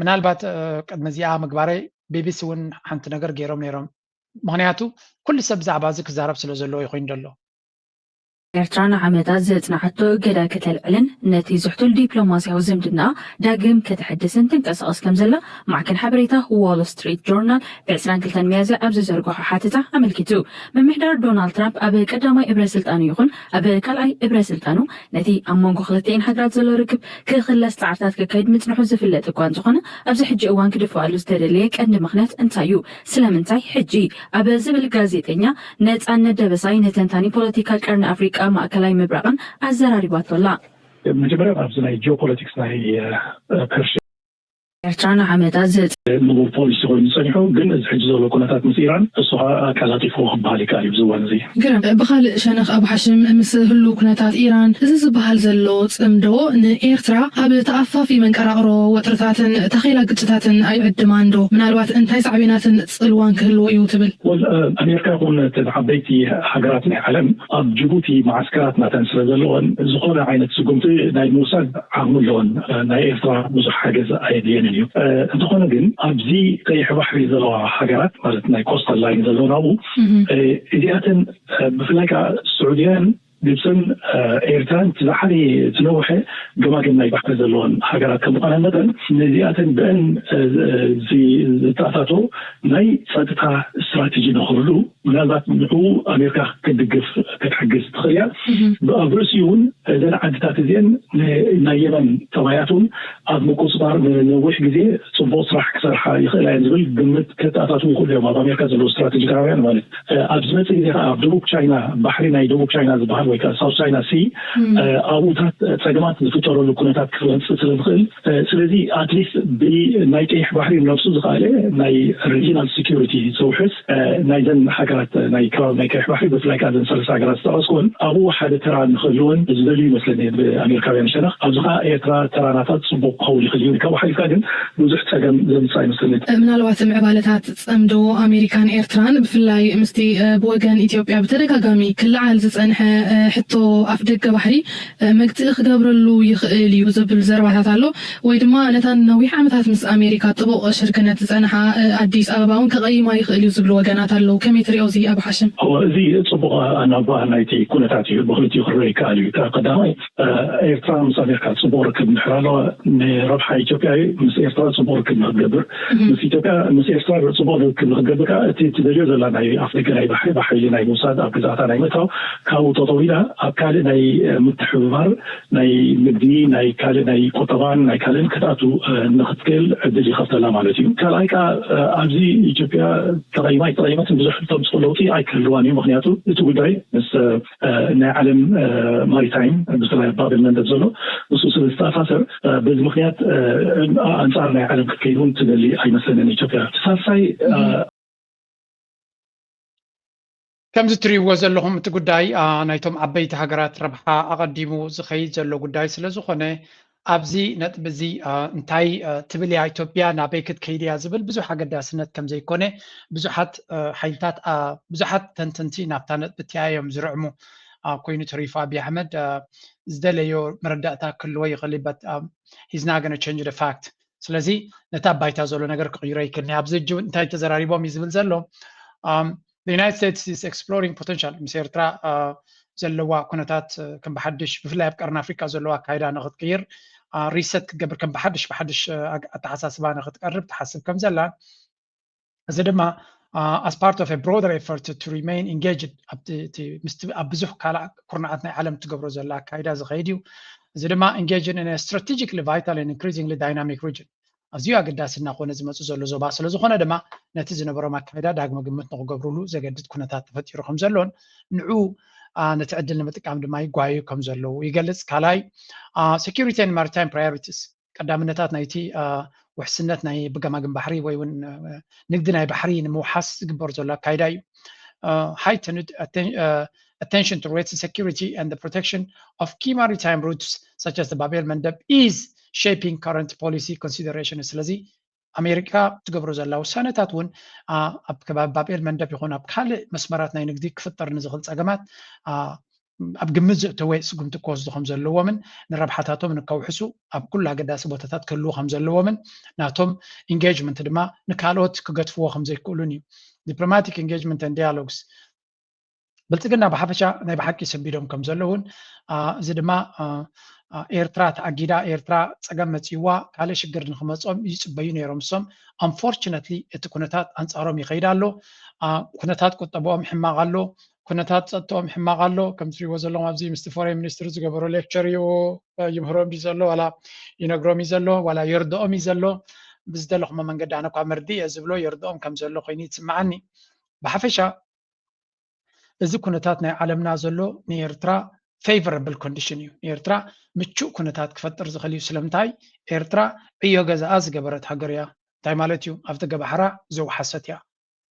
ምናልባት ቅድሚ እዚኣ ምግባረይ ቢቢሲ እውን ሓንቲ ነገር ገይሮም ነይሮም። ምክንያቱ ኩሉ ሰብ ብዛዕባ እዚ ክዛረብ ስለ ዘለዎ ይኮይኑ ዘሎ። ኤርትራ ንዓመታት ዘጽንዓቶ እገዳ ከተልዕልን ነቲ ዝሕቱል ዲፕሎማስያዊ ዝምድና ዳግም ከተሐድስን ትንቀሳቐስ ከም ዘላ ማዕከን ሓበሬታ ዋል ስትሪት ጆርናል ብ22 ሚያዝያ ኣብ ዝዘርግሖ ሓተታ ኣመልኪቱ። ምምሕዳር ዶናልድ ትራምፕ ኣብ ቀዳማይ እብረ ስልጣኑ ይኹን ኣብ ካልኣይ እብረ ስልጣኑ ነቲ ኣብ መንጎ ክልቲኤን ሃገራት ዘሎ ርክብ ክኽለስ ጻዕርታት ከካይድ ምጽንሑ ዝፍለጥ እኳ እንተኾነ፣ ኣብዚ ሕጂ እዋን ክድፍኣሉ ዝተደለየ ቀንዲ ምኽንያት እንታይ እዩ? ስለምንታይ ሕጂ? ኣብ ዝብል ጋዜጠኛ ነጻነት ደበሳይ ንተንታኒ ፖለቲካ ቀርኒ ኣፍሪቃ ማእከላይ ምብራቕን ኣዘራሪባቶ ኣላ። መጀመርያ ኣብዚ ናይ ጂኦፖለቲክስ ናይ ፐርሽያ ኤርትራ ንዓመታት ዘጽ- ምሉእ ፖሊሲ ኮይኑ ጸኒሑ፣ ግን እዚ ሕጂ ዘሎ ኩነታት ምስ ኢራን እሱ ከዓ ኣቀላጢፍዎ ክበሃል ይከኣል እዩ ኣብዚ እዋን እዚ። ግርም። ብኻልእ ሸነኽ ኣብ ሓሽም ምስ ህሉ ኩነታት ኢራን እዚ ዝበሃል ዘሎ ጽምዶ ንኤርትራ ኣብ ተኣፋፊ መንቀራቕሮ ወጥርታትን ታኼላ ግጭታትን ኣይዕድማን ዶ? ምናልባት እንታይ ሳዕቤናትን ጽልዋን ክህልዎ እዩ ትብል? ወል ኣሜሪካ ይኹን እተን ዓበይቲ ሃገራት ናይ ዓለም ኣብ ጅቡቲ ማዓስከራት ናተን ስለ ዘለወን ዝኾነ ዓይነት ስጉምቲ ናይ ምውሳድ ዓቕሚ ኣለወን። ናይ ኤርትራ ብዙሕ ሓገዝ ኣየድልየንን እዩ። እንተኾነ ግን ኣብዚ ቀይሕ ባሕሪ ዘለዋ ሃገራት ማለት ናይ ኮስታል ላይን ዘለወን ኣብኡ እዚኣተን ብፍላይ ከዓ ስዑድያን ግብፅን ኤርትራን እቲ ዝዓበየ ዝነውሐ ገማግም ናይ ባሕሪ ዘለወን ሃገራት ከም ምዃነን መጠን ነዚኣተን ብአን ዝተኣታቶ ናይ ፀጥታ ስትራቴጂ ንኽህሉ ምናልባት ንዕኡ ኣሜሪካ ክትድግፍ ክትሕግዝ ትኽእል እያ። ኣብ ርእሲኡ እውን እዘን ዓድታት እዚአን ናይ የመን ጠባያት እውን ኣብ ምቁፅፃር ንነዊሕ ግዜ ፅቡቕ ስራሕ ክሰርሓ ይኽእላ እየን ዝብል ግምት ከተኣታትዉ ይኽእሉ እዮም ኣብ ኣሜሪካ ዘለዉ ስትራቴጂካውያን ማለት። ኣብ ዝመፅእ ግዜ ከዓ ኣብ ደቡብ ቻይና ባሕሪ ናይ ደቡብ ቻይና ዝበሃል ወይ ከዓ ሳውት ቻይና ሲ ኣብኡታት ፀገማት ዝፍጠረሉ ኩነታት ክመፅእ ስለ ዝኽእል ስለዚ ኣትሊስት ብናይ ቀይሕ ባሕሪ ነብሱ ዝኸኣለ ናይ ሪጂናል ሴኩሪቲ ዘውሕስ ናይዘን ሃገራት ናይ ከባቢ ናይ ቀይሕ ባሕሪ ብፍላይ ከዓ ዘን ሰለስተ ሃገራት ዝጠቐስኩወን ኣብኡ ሓደ ተራ ንክህልወን ዝደልዩ ይመስለኒ ብኣሜሪካውያን ሸነኽ። ኣብዚ ከዓ ኤርትራ ተራ ናታ ፅቡቕ ክኸውን ይኽእል እዩ። ካብኡ ሓሊፍካ ግን ብዙሕ ፀገም ዘምፅእ ኣይመስለኒ። ምናልባት ምዕባለታት ፀምዶ ኣሜሪካን ኤርትራን ብፍላይ ምስቲ ብወገን ኢትዮጵያ ብተደጋጋሚ ክለዓል ዝፀንሐ ሕቶ ኣፍ ደገ ባሕሪ መግትኢ ክገብረሉ ይኽእል እዩ ዝብል ዘረባታት ኣሎ። ወይ ድማ ነታ ነዊሕ ዓመታት ምስ ኣሜሪካ ጥቡቕ ሽርክነት ዝጸንሓ ኣዲስ ኣበባ እውን ክቐይማ ይኽእል እዩ ዝብሉ ወገናት ኣለዉ። ከመይ ትሪኦ እዚ ኣብ ሓሽም? እወ፣ እዚ ጽቡቕ ኣናባ ናይቲ ኩነታት እዩ። ብኽልቲኡ ክረአ ይከኣል እዩ። ቀዳማይ ኤርትራ ምስ ኣሜሪካ ጽቡቕ ርክብ እንድሕር ኣለዋ ንረብሓ ኢትዮጵያ እዩ። ምስ ኤርትራ ጽቡቕ ርክብ ንክትገብር ምስ ኢትዮጵያ ምስ ኤርትራ ጽቡቕ ርክብ ንክትገብር ከዓ እቲ ትደልዮ ዘላ ናይ ኣፍደገ ናይ ባሕሪ ብሓይሊ ናይ ምውሳድ ኣብ ግዛእታ ናይ ምእታው ካብኡ ጠጠው ኢላ ኣብ ካልእ ናይ ምትሕብባር ናይ ንግዲ ናይ ካልእ ናይ ቁጠባን ናይ ካልእን ክትኣቱ ንክትክእል ዕድል ይኸፍተላ ማለት እዩ። ካልኣይ ከዓ ኣብዚ ኢትዮጵያ ተቐይማ ኣይተቐይመትን ብዙሕ ተምፅኦ ለውጢ ኣይክህልዋን እዩ። ምክንያቱ እቲ ጉዳይ ምስ ናይ ዓለም ማሪታይም ብፍላይ ባብል መንደብ ዘሎ ምስኡ ስለ ዝተኣሳሰር በዚ ምክንያት ኣንፃር ናይ ዓለም ክትከይድ እውን ትደሊ ኣይመስለንን ኢትዮጵያ። ሳልሳይ ከምዚ ትሪእዎ ዘለኹም እቲ ጉዳይ ናይቶም ዓበይቲ ሃገራት ረብሓ ኣቐዲሙ ዝኸይድ ዘሎ ጉዳይ ስለ ዝኾነ ኣብዚ ነጥቢ እዚ እንታይ ትብል እያ ኢትዮጵያ ናበይ ክትከይድ እያ ዝብል ብዙሕ ኣገዳስነት ከም ዘይኮነ ብዙሓት ሓይልታት ብዙሓት ተንተንቲ ናብታ ነጥቢ እቲኣ እዮም ዝርዕሙ ኮይኑ ተሪፉ ኣብይ ኣሕመድ ዝደለዮ መረዳእታ ክህልዎ ይኽእል but he's not going to change the fact ስለዚ ነታ ባይታ ዘሎ ነገር ክቕይሮ ይክእል ኣብዚ እጅ እንታይ ተዘራሪቦም እዩ ዝብል ዘሎ the United States is exploring potential ምስ ኤርትራ ዘለዋ ኩነታት ከም ብሓድሽ ብፍላይ ኣብ ቀርኒ ኣፍሪካ ዘለዋ ኣካይዳ ንክትቅይር ሪሰት ክትገብር ከም ብሓድሽ ብሓድሽ ኣተሓሳስባ ንክትቀርብ ትሓስብ ከም ዘላ እዚ ድማ as part of a broader effort to remain engaged ኣብ ብዙሕ ካልእ ኩርናዓት ናይ ዓለም ትገብሮ ዘላ ኣካይዳ ዝኸይድ እዩ እዚ ድማ engaging in a strategically vital and increasingly dynamic region ኣዝዩ ኣገዳሲ እናኾነ ዝመፁ ዘሎ ዞባ ስለ ዝኾነ ድማ ነቲ ዝነበሮም ኣካይዳ ዳግመ ግምት ንክገብሩሉ ዘገድድ ኩነታት ተፈጢሩ ከም ዘሎን ንዑ ነቲ ዕድል ንምጥቃም ድማ ይጓየዩ ከም ዘለዉ ይገልፅ ካልኣይ security and maritime priorities ቀዳምነታት ናይቲ ውሕስነት ናይ ብገማግም ባሕሪ ወይ እውን ንግዲ ናይ ባሕሪ ንምውሓስ ዝግበር ዘሎ ኣካይዳ እዩ heightened attention to rates security and the protection of key maritime routes such as the Bab el Mandeb is shaping current policy consideration ስለዚ ኣሜሪካ ትገብሮ ዘላ ውሳነታት እውን ኣብ ከባቢ ባብ ኤል መንደብ ይኹን ኣብ ካልእ መስመራት ናይ ንግዲ ክፍጠር ንዝኽእል ፀገማት ኣብ ግምት ዘእተወ ስጉምቲ ክወስዱ ከም ዘለዎምን ንረብሓታቶም ንከውሕሱ ኣብ ኩሉ ኣገዳሲ ቦታታት ክህልዉ ከም ዘለዎምን ናቶም engagement ድማ ንካልኦት ክገድፍዎ ከም ዘይክእሉን እዩ diplomatic engagement and dialogues ብልፅግና ብሓፈሻ ናይ ብሓቂ ሰቢዶም ከም ዘለውን፣ እዚ ድማ ኤርትራ ተኣጊዳ፣ ኤርትራ ፀገም መፂዋ ካልእ ሽግር ንክመፆም ይፅበዩ ነይሮም። እሶም unfortunately እቲ ኩነታት ኣንፃሮም ይኸይድ ኣሎ። ኩነታት ቁጠባኦም ሕማቕ ኣሎ፣ ኩነታት ፀጥተኦም ሕማቕ ኣሎ። ከም ትሪእዎ ዘለኹም ኣብዚ ምስቲ ፎሬን ሚኒስትር ዝገበሮ ሌክቸር እዩ፣ ይምህሮም ድዩ ዘሎ ዋላ ይነግሮም እዩ ዘሎ ዋላ የርድኦም እዩ ዘሎ። ብዝደለኹሞ መንገዲ ኣነ እኳ መርድእ እየ ዝብሎ፣ የርድኦም ከም ዘሎ ኮይኑ ይስምዓኒ። ብሓፈሻ እዚ ኩነታት ናይ ዓለምና ዘሎ ንኤርትራ favorable condition እዩ። ንኤርትራ ምቹእ ኩነታት ክፈጥር ዝኽእል እዩ። ስለምንታይ? ኤርትራ ዕዮ ገዛኣ ዝገበረት ሃገር እያ። እንታይ ማለት እዩ? ኣብቲ ገባሕራ ዘውሓሰት እያ።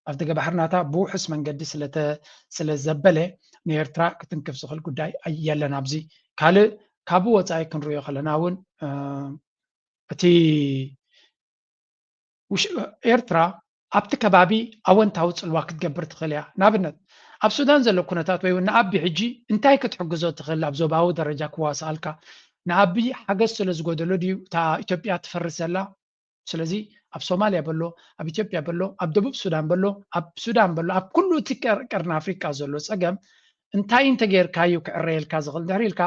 ኣብቲ ገባሕር ናታ ብውሑስ መንገዲ ስለተ-፣ ስለ ዘበለ ንኤርትራ ክትንክፍ ዝኽእል ጉዳይ የለን። ኣብዚ ካልእ ካብኡ ወፃኢ ክንሪኦ ከለና እውን እቲ ኤርትራ ኣብቲ ከባቢ ኣወንታዊ ፅልዋ ክትገብር ትኽእል እያ። ንኣብነት ኣብ ሱዳን ዘሎ ኩነታት ወይ እውን ንኣቢ ሕጂ እንታይ ክትሕግዞ ትኽእል? ኣብ ዞባዊ ደረጃ ክዋስኣልካ ንኣቢ ሓገዝ ስለ ዝጎደሎ ድዩ እታ ኢትዮጵያ ትፈርስ ዘላ? ስለዚ ኣብ ሶማልያ በሎ፣ ኣብ ኢትዮጵያ በሎ፣ ኣብ ደቡብ ሱዳን በሎ፣ ኣብ ሱዳን በሎ፣ ኣብ ኩሉ እቲ ቀርኒ ኣፍሪቃ ዘሎ ፀገም እንታይ እንተጌርካ እዩ ክዕረየልካ ዝኽእል እንድሕር ኢልካ፣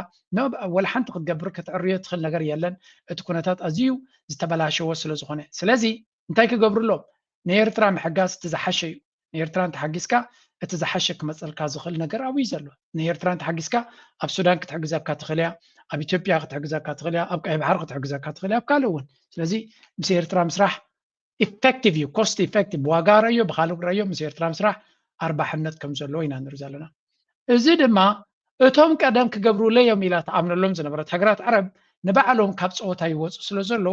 ወላ ሓንቲ ክትገብር ክትዕርዮ ትኽእል ነገር የለን። እቲ ኩነታት ኣዝዩ ዝተበላሸወ ስለ ዝኾነ፣ ስለዚ እንታይ ክገብሩ ኣለዎም? ንኤርትራ ምሕጋዝ እቲ ዝሓሸ እዩ። ንኤርትራ እንተሓጊዝካ እቲ ዝሓሸ ክመፀልካ ዝኽእል ነገር ኣብዩ ዘሎ። ንኤርትራ እንተሓጊዝካ ኣብ ሱዳን ክትሕግዘካ ትኽእል እያ፣ ኣብ ኢትዮጵያ ክትሕግዘካ ትኽእል እያ፣ ኣብ ቀይ ባሕሪ ክትሕግዘካ ትኽእል እያ፣ ኣብ ካልእ እውን። ስለዚ ምስ ኤርትራ ምስራሕ effective እዩ፣ cost effective፣ ብዋጋ ረዮ ብካልእ ረዮ ምስ ኤርትራ ምስራሕ ኣርባሕነት ከም ዘለዎ ኢና ንርኢ ዘለና። እዚ ድማ እቶም ቀደም ክገብሩለይ እዮም ኢላ ትኣምነሎም ዝነበረት ሃገራት ዓረብ ንባዕሎም ካብ ፀወታ ይወፁ ስለ ዘሎ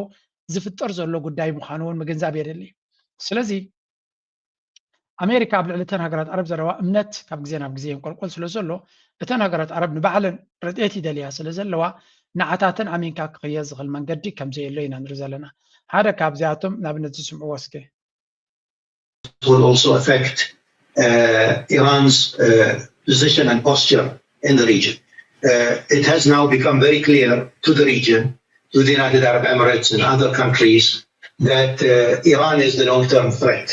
ዝፍጠር ዘሎ ጉዳይ ምዃኑ እውን ምግንዛብ የድሊ። ስለዚ ኣሜሪካ ኣብ ልዕሊ እተን ሃገራት ዓረብ ዘለዋ እምነት ካብ ግዜ ናብ ግዜ የንቆልቆል ስለ ዘሎ እተን ሃገራት ዓረብ ንባዕለን ረድኤት ይደልያ ስለ ዘለዋ ንዓታተን ኣሚንካ ክኽየድ ዝኽእል መንገዲ ከም ዘየሎ ኢና ንርኢ ዘለና። ሓደ ካብዚኣቶም ንኣብነት ዝስምዕዎ እስከ። Will also affect uh, Iran's uh, position and posture in the region. Uh, it has now become very clear to the region, to the United Arab Emirates and other countries, that uh, Iran is the long-term threat.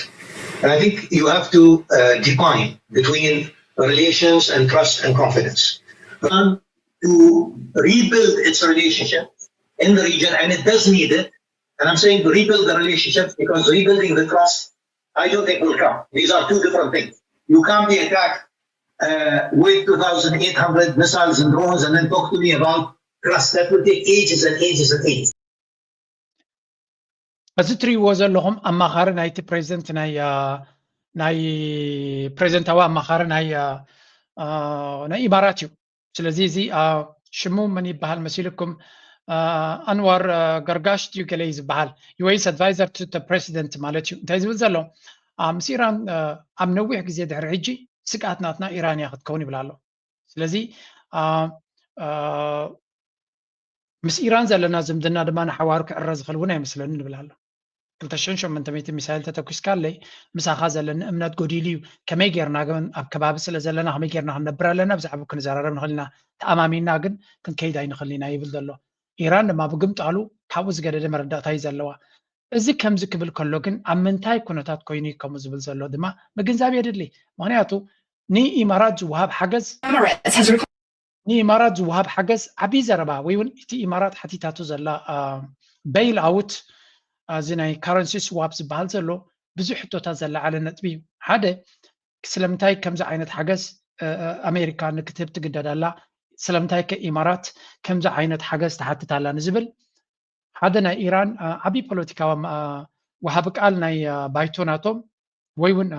And I think you have to uh, define between relations and trust and confidence. Iran to rebuild its relationship in the region, and it does need it. And I'm saying rebuild the relationship because rebuilding the trust, I don't think will come. These are two different things. You can't be attacked uh, with two thousand eight hundred missiles and drones and then talk to me about trust. That will take ages and ages and ages. እዚ ትሪእዎ ዘለኹም ኣማኻሪ ናይቲ ፕሬዚደንት ናይ ናይ ፕሬዚደንታዊ ኣማኻሪ ናይ ናይ ኢማራት እዩ። ስለዚ እዚ ሽሙ መን ይበሃል መሲልኩም? ኣንዋር ገርጋሽ ድዩ ገለ እዩ ዝበሃል? ዩ ኤስ advisor to the president ማለት እዩ። እንታይ ዝብል ዘሎ? ምስ ኢራን ኣብ ነዊሕ ግዜ ድሕሪ ሕጂ ስግኣት ናትና ኢራን እያ ክትከውን ይብል ኣሎ። ስለዚ ምስ ኢራን ዘለና ዝምድና ድማ ንሓዋሩ ክዕረ ዝኽእል እውን ኣይመስለንን ይብል ኣሎ። ክልተ ሽሕን ሸሞንተ ሚእቲ ሚሳይል ተተኩስካለይ ምሳኻ ዘለኒ እምነት ጎዲሉ እዩ። ከመይ ጌርና ግን ኣብ ከባቢ ስለ ዘለና ከመይ ጌርና ክንነብር ኣለና ብዛዕባ ክንዘራረብ ንኽእል ኢና። ተኣማሚና ግን ክንከይድ ኣይንኽእል ኢና ይብል ዘሎ። ኢራን ድማ ብግምጣሉ ካብኡ ዝገደደ መረዳእታ እዩ ዘለዋ። እዚ ከምዚ ክብል ከሎ ግን ኣብ ምንታይ ኩነታት ኮይኑ እዩ ከምኡ ዝብል ዘሎ ድማ ምግንዛብ የድሊ። ምኽንያቱ ንኢማራት ዝወሃብ ሓገዝ ንኢማራት ዝወሃብ ሓገዝ ዓብዪ ዘረባ ወይ እውን እቲ ኢማራት ሓቲታቶ ዘላ bail out እዚ ናይ currency swap ዝበሃል ዘሎ ብዙሕ ሕቶታት ዘለዓለ ነጥቢ እዩ። ሓደ ስለምንታይ ከምዚ ዓይነት ሓገዝ ኣሜሪካ ንክትህብ ትግደድ ኣላ? ስለምንታይ ከ ኢማራት ከምዚ ዓይነት ሓገዝ ትሓትት ኣላ ንዝብል ሓደ ናይ ኢራን ዓብዪ ፖለቲካዊ ወሃቢ ቃል ናይ ባይቶ ናቶም ወይ እውን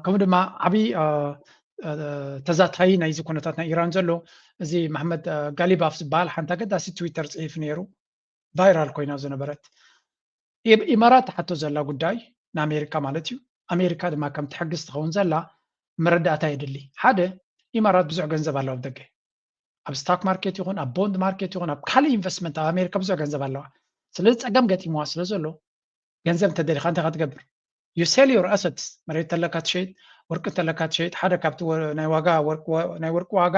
ከምኡ ድማ ዓብዪ ተዛታዪ ናይዚ ኩነታት ናይ ኢራን ዘሎ እዚ መሕመድ ጋሊባፍ ዝበሃል ሓንቲ ኣገዳሲ ትዊተር ፅሒፉ ነይሩ። ቫይራል ኮይና ዝነበረት ኢማራት ትሓቶ ዘላ ጉዳይ ንኣሜሪካ ማለት እዩ። ኣሜሪካ ድማ ከም ትሕግዝ ትኸውን ዘላ መረዳእታ የድሊ። ሓደ ኢማራት ብዙሕ ገንዘብ ኣለዋ ኣብ ደገ ኣብ ስታክ ማርኬት ይኹን ኣብ ቦንድ ማርኬት ይኹን ኣብ ካልእ ኢንቨስትመንት ኣብ ኣሜሪካ ብዙሕ ገንዘብ ኣለዋ። ስለዚ ፀገም ገጢምዋ ስለ ዘሎ ገንዘብ እንተደሊኻ እንታይ ክትገብር? You sell your assets። መሬት ተለካ ትሸይጥ፣ ወርቂ እንተለካ ትሸይጥ፣ ሓደ ካብቲ ናይ ዋጋ ናይ ወርቂ ዋጋ፣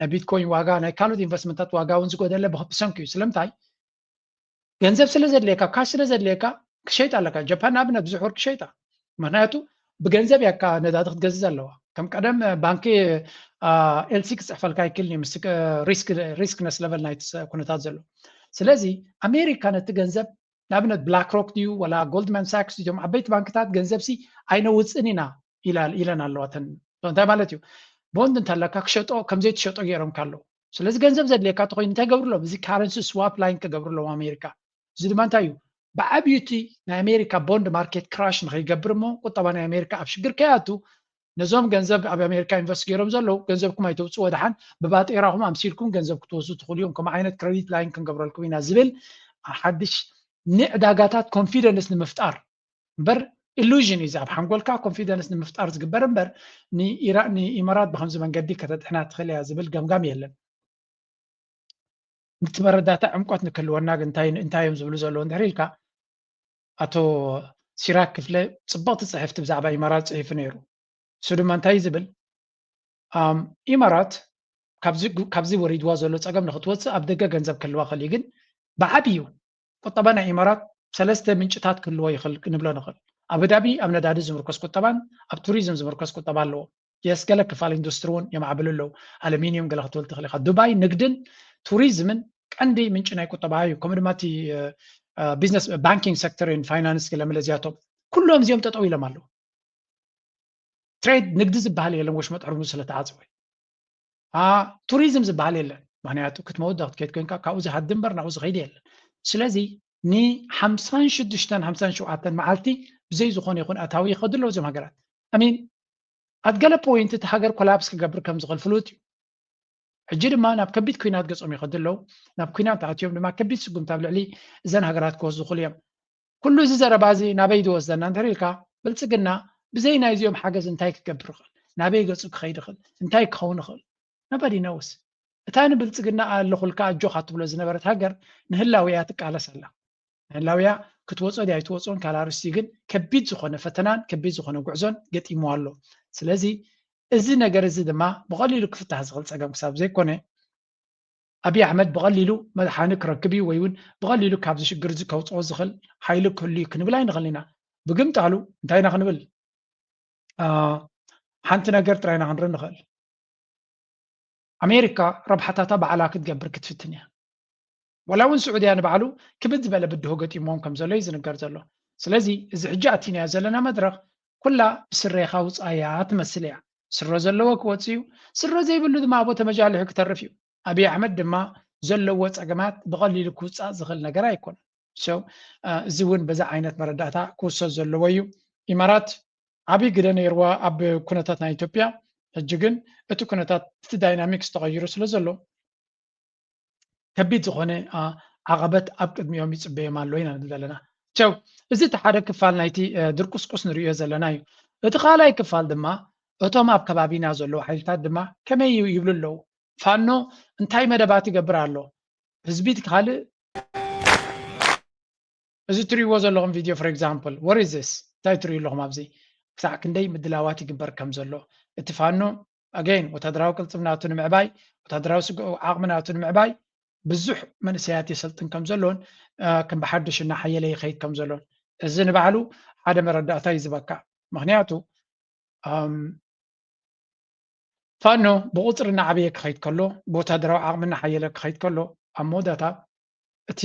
ናይ ቢትኮይን ዋጋ፣ ናይ ካልኦት ኢንቨስትመንታት ዋጋ እውን ዝጎደለ ብሰንኪ እዩ። ስለምንታይ? ገንዘብ ስለ ዘድልየካ፣ ካሽ ስለ ዘድልየካ ክሸይጥ ኣለካ። ጃፓን ንኣብነት ብዙሕ ወርቂ ሸይጣ። ምክንያቱ ብገንዘብ እያ ነዳዲ ክትገዝእ ዘለዋ። ከም ቀደም ባንኪ ኤልሲ ክፅሕፈልካ ይክእል እዩ ምስ ሪስክነስ ለቨል ናይቲ ኩነታት ዘሎ። ስለዚ ኣሜሪካ ነቲ ገንዘብ ንኣብነት ብላክ ሮክ ድዩ ወላ ጎልድማን ሳክስ ድዮም ዓበይቲ ባንክታት ገንዘብ ሲ ኣይነውፅን ኢና ኢለን ኣለዋ። እንታይ ማለት እዩ? ቦንድ እንተለካ ክሸጦ ከምዘይትሸጦ ገይሮም ካለው። ስለዚ ገንዘብ ዘድልየካ ተኮይኑ እንታይ ገብርሎም? እዚ ካረንሲ ስዋፕ ላይን ክገብርሎም ኣሜሪካ። እዚ ድማ እንታይ እዩ? ብዓብዩ እቲ ናይ ኣሜሪካ ቦንድ ማርኬት ክራሽ ንከይገብር እሞ ቁጠባ ናይ ኣሜሪካ ኣብ ሽግር ከይኣቱ ነዞም ገንዘብ ኣብ ኣሜሪካ ኢንቨስት ገይሮም ዘለዉ ገንዘብኩም ኣይተውፅዎ ድሓን ብባጤራኹም ኣምሲልኩም ገንዘብ ክትወስዱ ትኽእሉ እዮም። ከምኡ ዓይነት ክረዲት ላይን ክንገብረልኩም ኢና ዝብል ሓድሽ ንዕዳጋታት ኮንፊደንስ ንምፍጣር እምበር ኢሉዥን እዩ። ኣብ ሓንጎልካ ኮንፊደንስ ንምፍጣር ዝግበር እምበር ንኢማራት ብከምዚ መንገዲ ከተድሕና ትኽእል እያ ዝብል ገምጋም የለን። ነቲ መረዳእታ ዕምቆት ንክህልወና ግን እንታይ እንታይ እዮም ዝብሉ ዘለዉ እንድሕር ኢልካ ኣቶ ሲራክ ክፍለ ፅብቕቲ ፅሕፍቲ ብዛዕባ ኢማራት ፅሒፉ ነይሩ። እሱ ድማ እንታይ ዝብል ኢማራት ካብዚ ወሪድዋ ዘሎ ፀገም ንክትወፅእ ኣብ ደገ ገንዘብ ክህልዋ ክእል ግን ብዓብዩ ቁጠባ ናይ ኢማራት ሰለስተ ምንጭታት ክህልዎ ይኽእል ክንብሎ ንኽእል። ኣቡዳቢ ኣብ ነዳዲ ዝምርኮስ ቁጠባን ኣብ ቱሪዝም ዝምርኮስ ቁጠባ ኣለዎ። የስ ገለ ክፋል ኢንዱስትሪ እውን የማዕብሉ ኣለዉ። ኣሉሚኒየም ገለ ክትብል ትኽእል ኢኻ። ዱባይ ንግድን ቱሪዝምን ቀንዲ ምንጪ ናይ ቁጠባ እዩ። ከምኡ ድማ እቲ ቢዝነስ ባንኪንግ ሴክተር ን ፋይናንስ ገለ መለዚያቶም ኩሎም እዚኦም ጠጠው ኢሎም ኣለዉ። ትሬድ ንግዲ ዝበሃል የለን ወሽመጥ ሕርሙዝ ስለተዓፀወ። ቱሪዝም ዝበሃል የለን። ምክንያቱ ክትመውት ክትከይድ ኮይንካ ካብኡ ዝሃዲ እምበር ናብኡ ዝኸይድ የለን። ስለዚ ንሓምሳን ሽዱሽተን ሓምሳን ሸውዓተን መዓልቲ ብዘይ ዝኾነ ይኹን ኣታዊ ይኸዱ ኣለዉ እዞም ሃገራት። ኣሚን ኣብ ገለ ፖይንት እቲ ሃገር ኮላፕስ ክገብር ከም ዝኽእል ፍሉጥ እዩ። ሕጂ ድማ ናብ ከቢድ ኩናት ገጾም ይኸዱ ኣለዉ። ናብ ኩናት ኣትዮም ድማ ከቢድ ስጉምቲ ኣብ ልዕሊ እዘን ሃገራት ክወስዱ ይኽእሉ እዮም። ኩሉ እዚ ዘረባ እዚ ናበይ ዝወስደና እንተር ኢልካ ብልፅግና ብዘይ ናይዚኦም ሓገዝ እንታይ ክገብር ይኽእል? ናበይ ገፁ ክኸይድ ይኽእል? እንታይ ክኸውን ይኽእል? ነበዲ ነውስ እታ ንብልፅግና ኣለኹልካ ኣጆኻ ትብሎ ዝነበረት ሃገር ንህላውያ ትቃለስ ኣላ። ንህላውያ ክትወፆ ድያ ኣይትወፆን ካልኣ ርስቲ ግን ከቢድ ዝኾነ ፈተናን ከቢድ ዝኾነ ጉዕዞን ገጢምዋ ኣሎ። ስለዚ እዚ ነገር እዚ ድማ ብቐሊሉ ክፍታሕ ዝኽእል ፀገም ክሳብ ዘይኮነ ኣብይ ኣሕመድ ብቐሊሉ መድሓኒ ክረክብ እዩ ወይ እውን ብቐሊሉ ካብዚ ሽግር እዚ ከውፅኦ ዝኽእል ሓይሊ ክህሉ እዩ ክንብል ኣይንኽእል ኢና። ብግምጣሉ እንታይ ኢና ክንብል ሓንቲ ነገር ጥራይ ኢና ክንርኢ ንኽእል። ኣሜሪካ ረብሓታታ ባዕላ ክትገብር ክትፍትን እያ። ወላ እውን ስዑድያ ንባዕሉ ክብድ ዝበለ ብድሆ ገጢሞም ከም ዘሎ እዩ ዝንገር ዘሎ። ስለዚ እዚ ሕጂ ኣቲናዮ ዘለና መድረኽ ኩላ ብስሬኻ ውፃያ ትመስል እያ። ስረ ዘለዎ ክወፅ እዩ፣ ስረ ዘይብሉ ድማ ኣብኡ ተመጃሊሑ ክተርፍ እዩ። ኣብይ ኣሕመድ ድማ ዘለዎ ፀገማት ብቐሊሉ ክውፃእ ዝኽእል ነገር ኣይኮነን። So እዚ እውን በዚ ዓይነት መረዳእታ ክውሰድ ዘለዎ እዩ። ኢማራት ዓብዪ ግደ ነይርዋ ኣብ ኩነታት ናይ ኢትዮጵያ። ሕጂ ግን እቲ ኩነታት እቲ ዳይናሚክስ ተቐይሩ ስለ ዘሎ ከቢድ ዝኾነ ዓቐበት ኣብ ቅድሚኦም ይፅበዮም ኣሎ ኢና ንብል ዘለና። ቸው እዚ እቲ ሓደ ክፋል ናይቲ ድርቁስቁስ ንርእዮ ዘለና እዩ። እቲ ካልኣይ ክፋል ድማ እቶም ኣብ ከባቢና ዘለዉ ሓይልታት ድማ ከመይ ይብሉ ኣለዉ? ፋኖ እንታይ መደባት ይገብር ኣሎ? ህዝቢ ካልእ እዚ ትሪእዎ ዘለኹም ቪድዮ for example what is this እንታይ ትሪኡ ኣለኹም ኣብዚ ክሳዕ ክንደይ ምድላዋት ይግበር ከም ዘሎ እቲ ፋኖ again ወታደራዊ ቅልፅም ናቱ ንምዕባይ ወታደራዊ ስግኡ ዓቕሚ ናቱ ንምዕባይ ብዙሕ መንእሰያት የሰልጥን ከም ዘሎን ከም ብሓድሽ እናሓየለ ይኸይድ ከም ዘሎን እዚ ንባዕሉ ሓደ መረዳእታ እዩ ዝበካ ምክንያቱ ፋኖ ብቁፅሪ እናዓበየ ክኸይድ ከሎ ብወታደራዊ ዓቕሚ እናሓየለ ክኸይድ ከሎ ኣብ መወዳእታ እቲ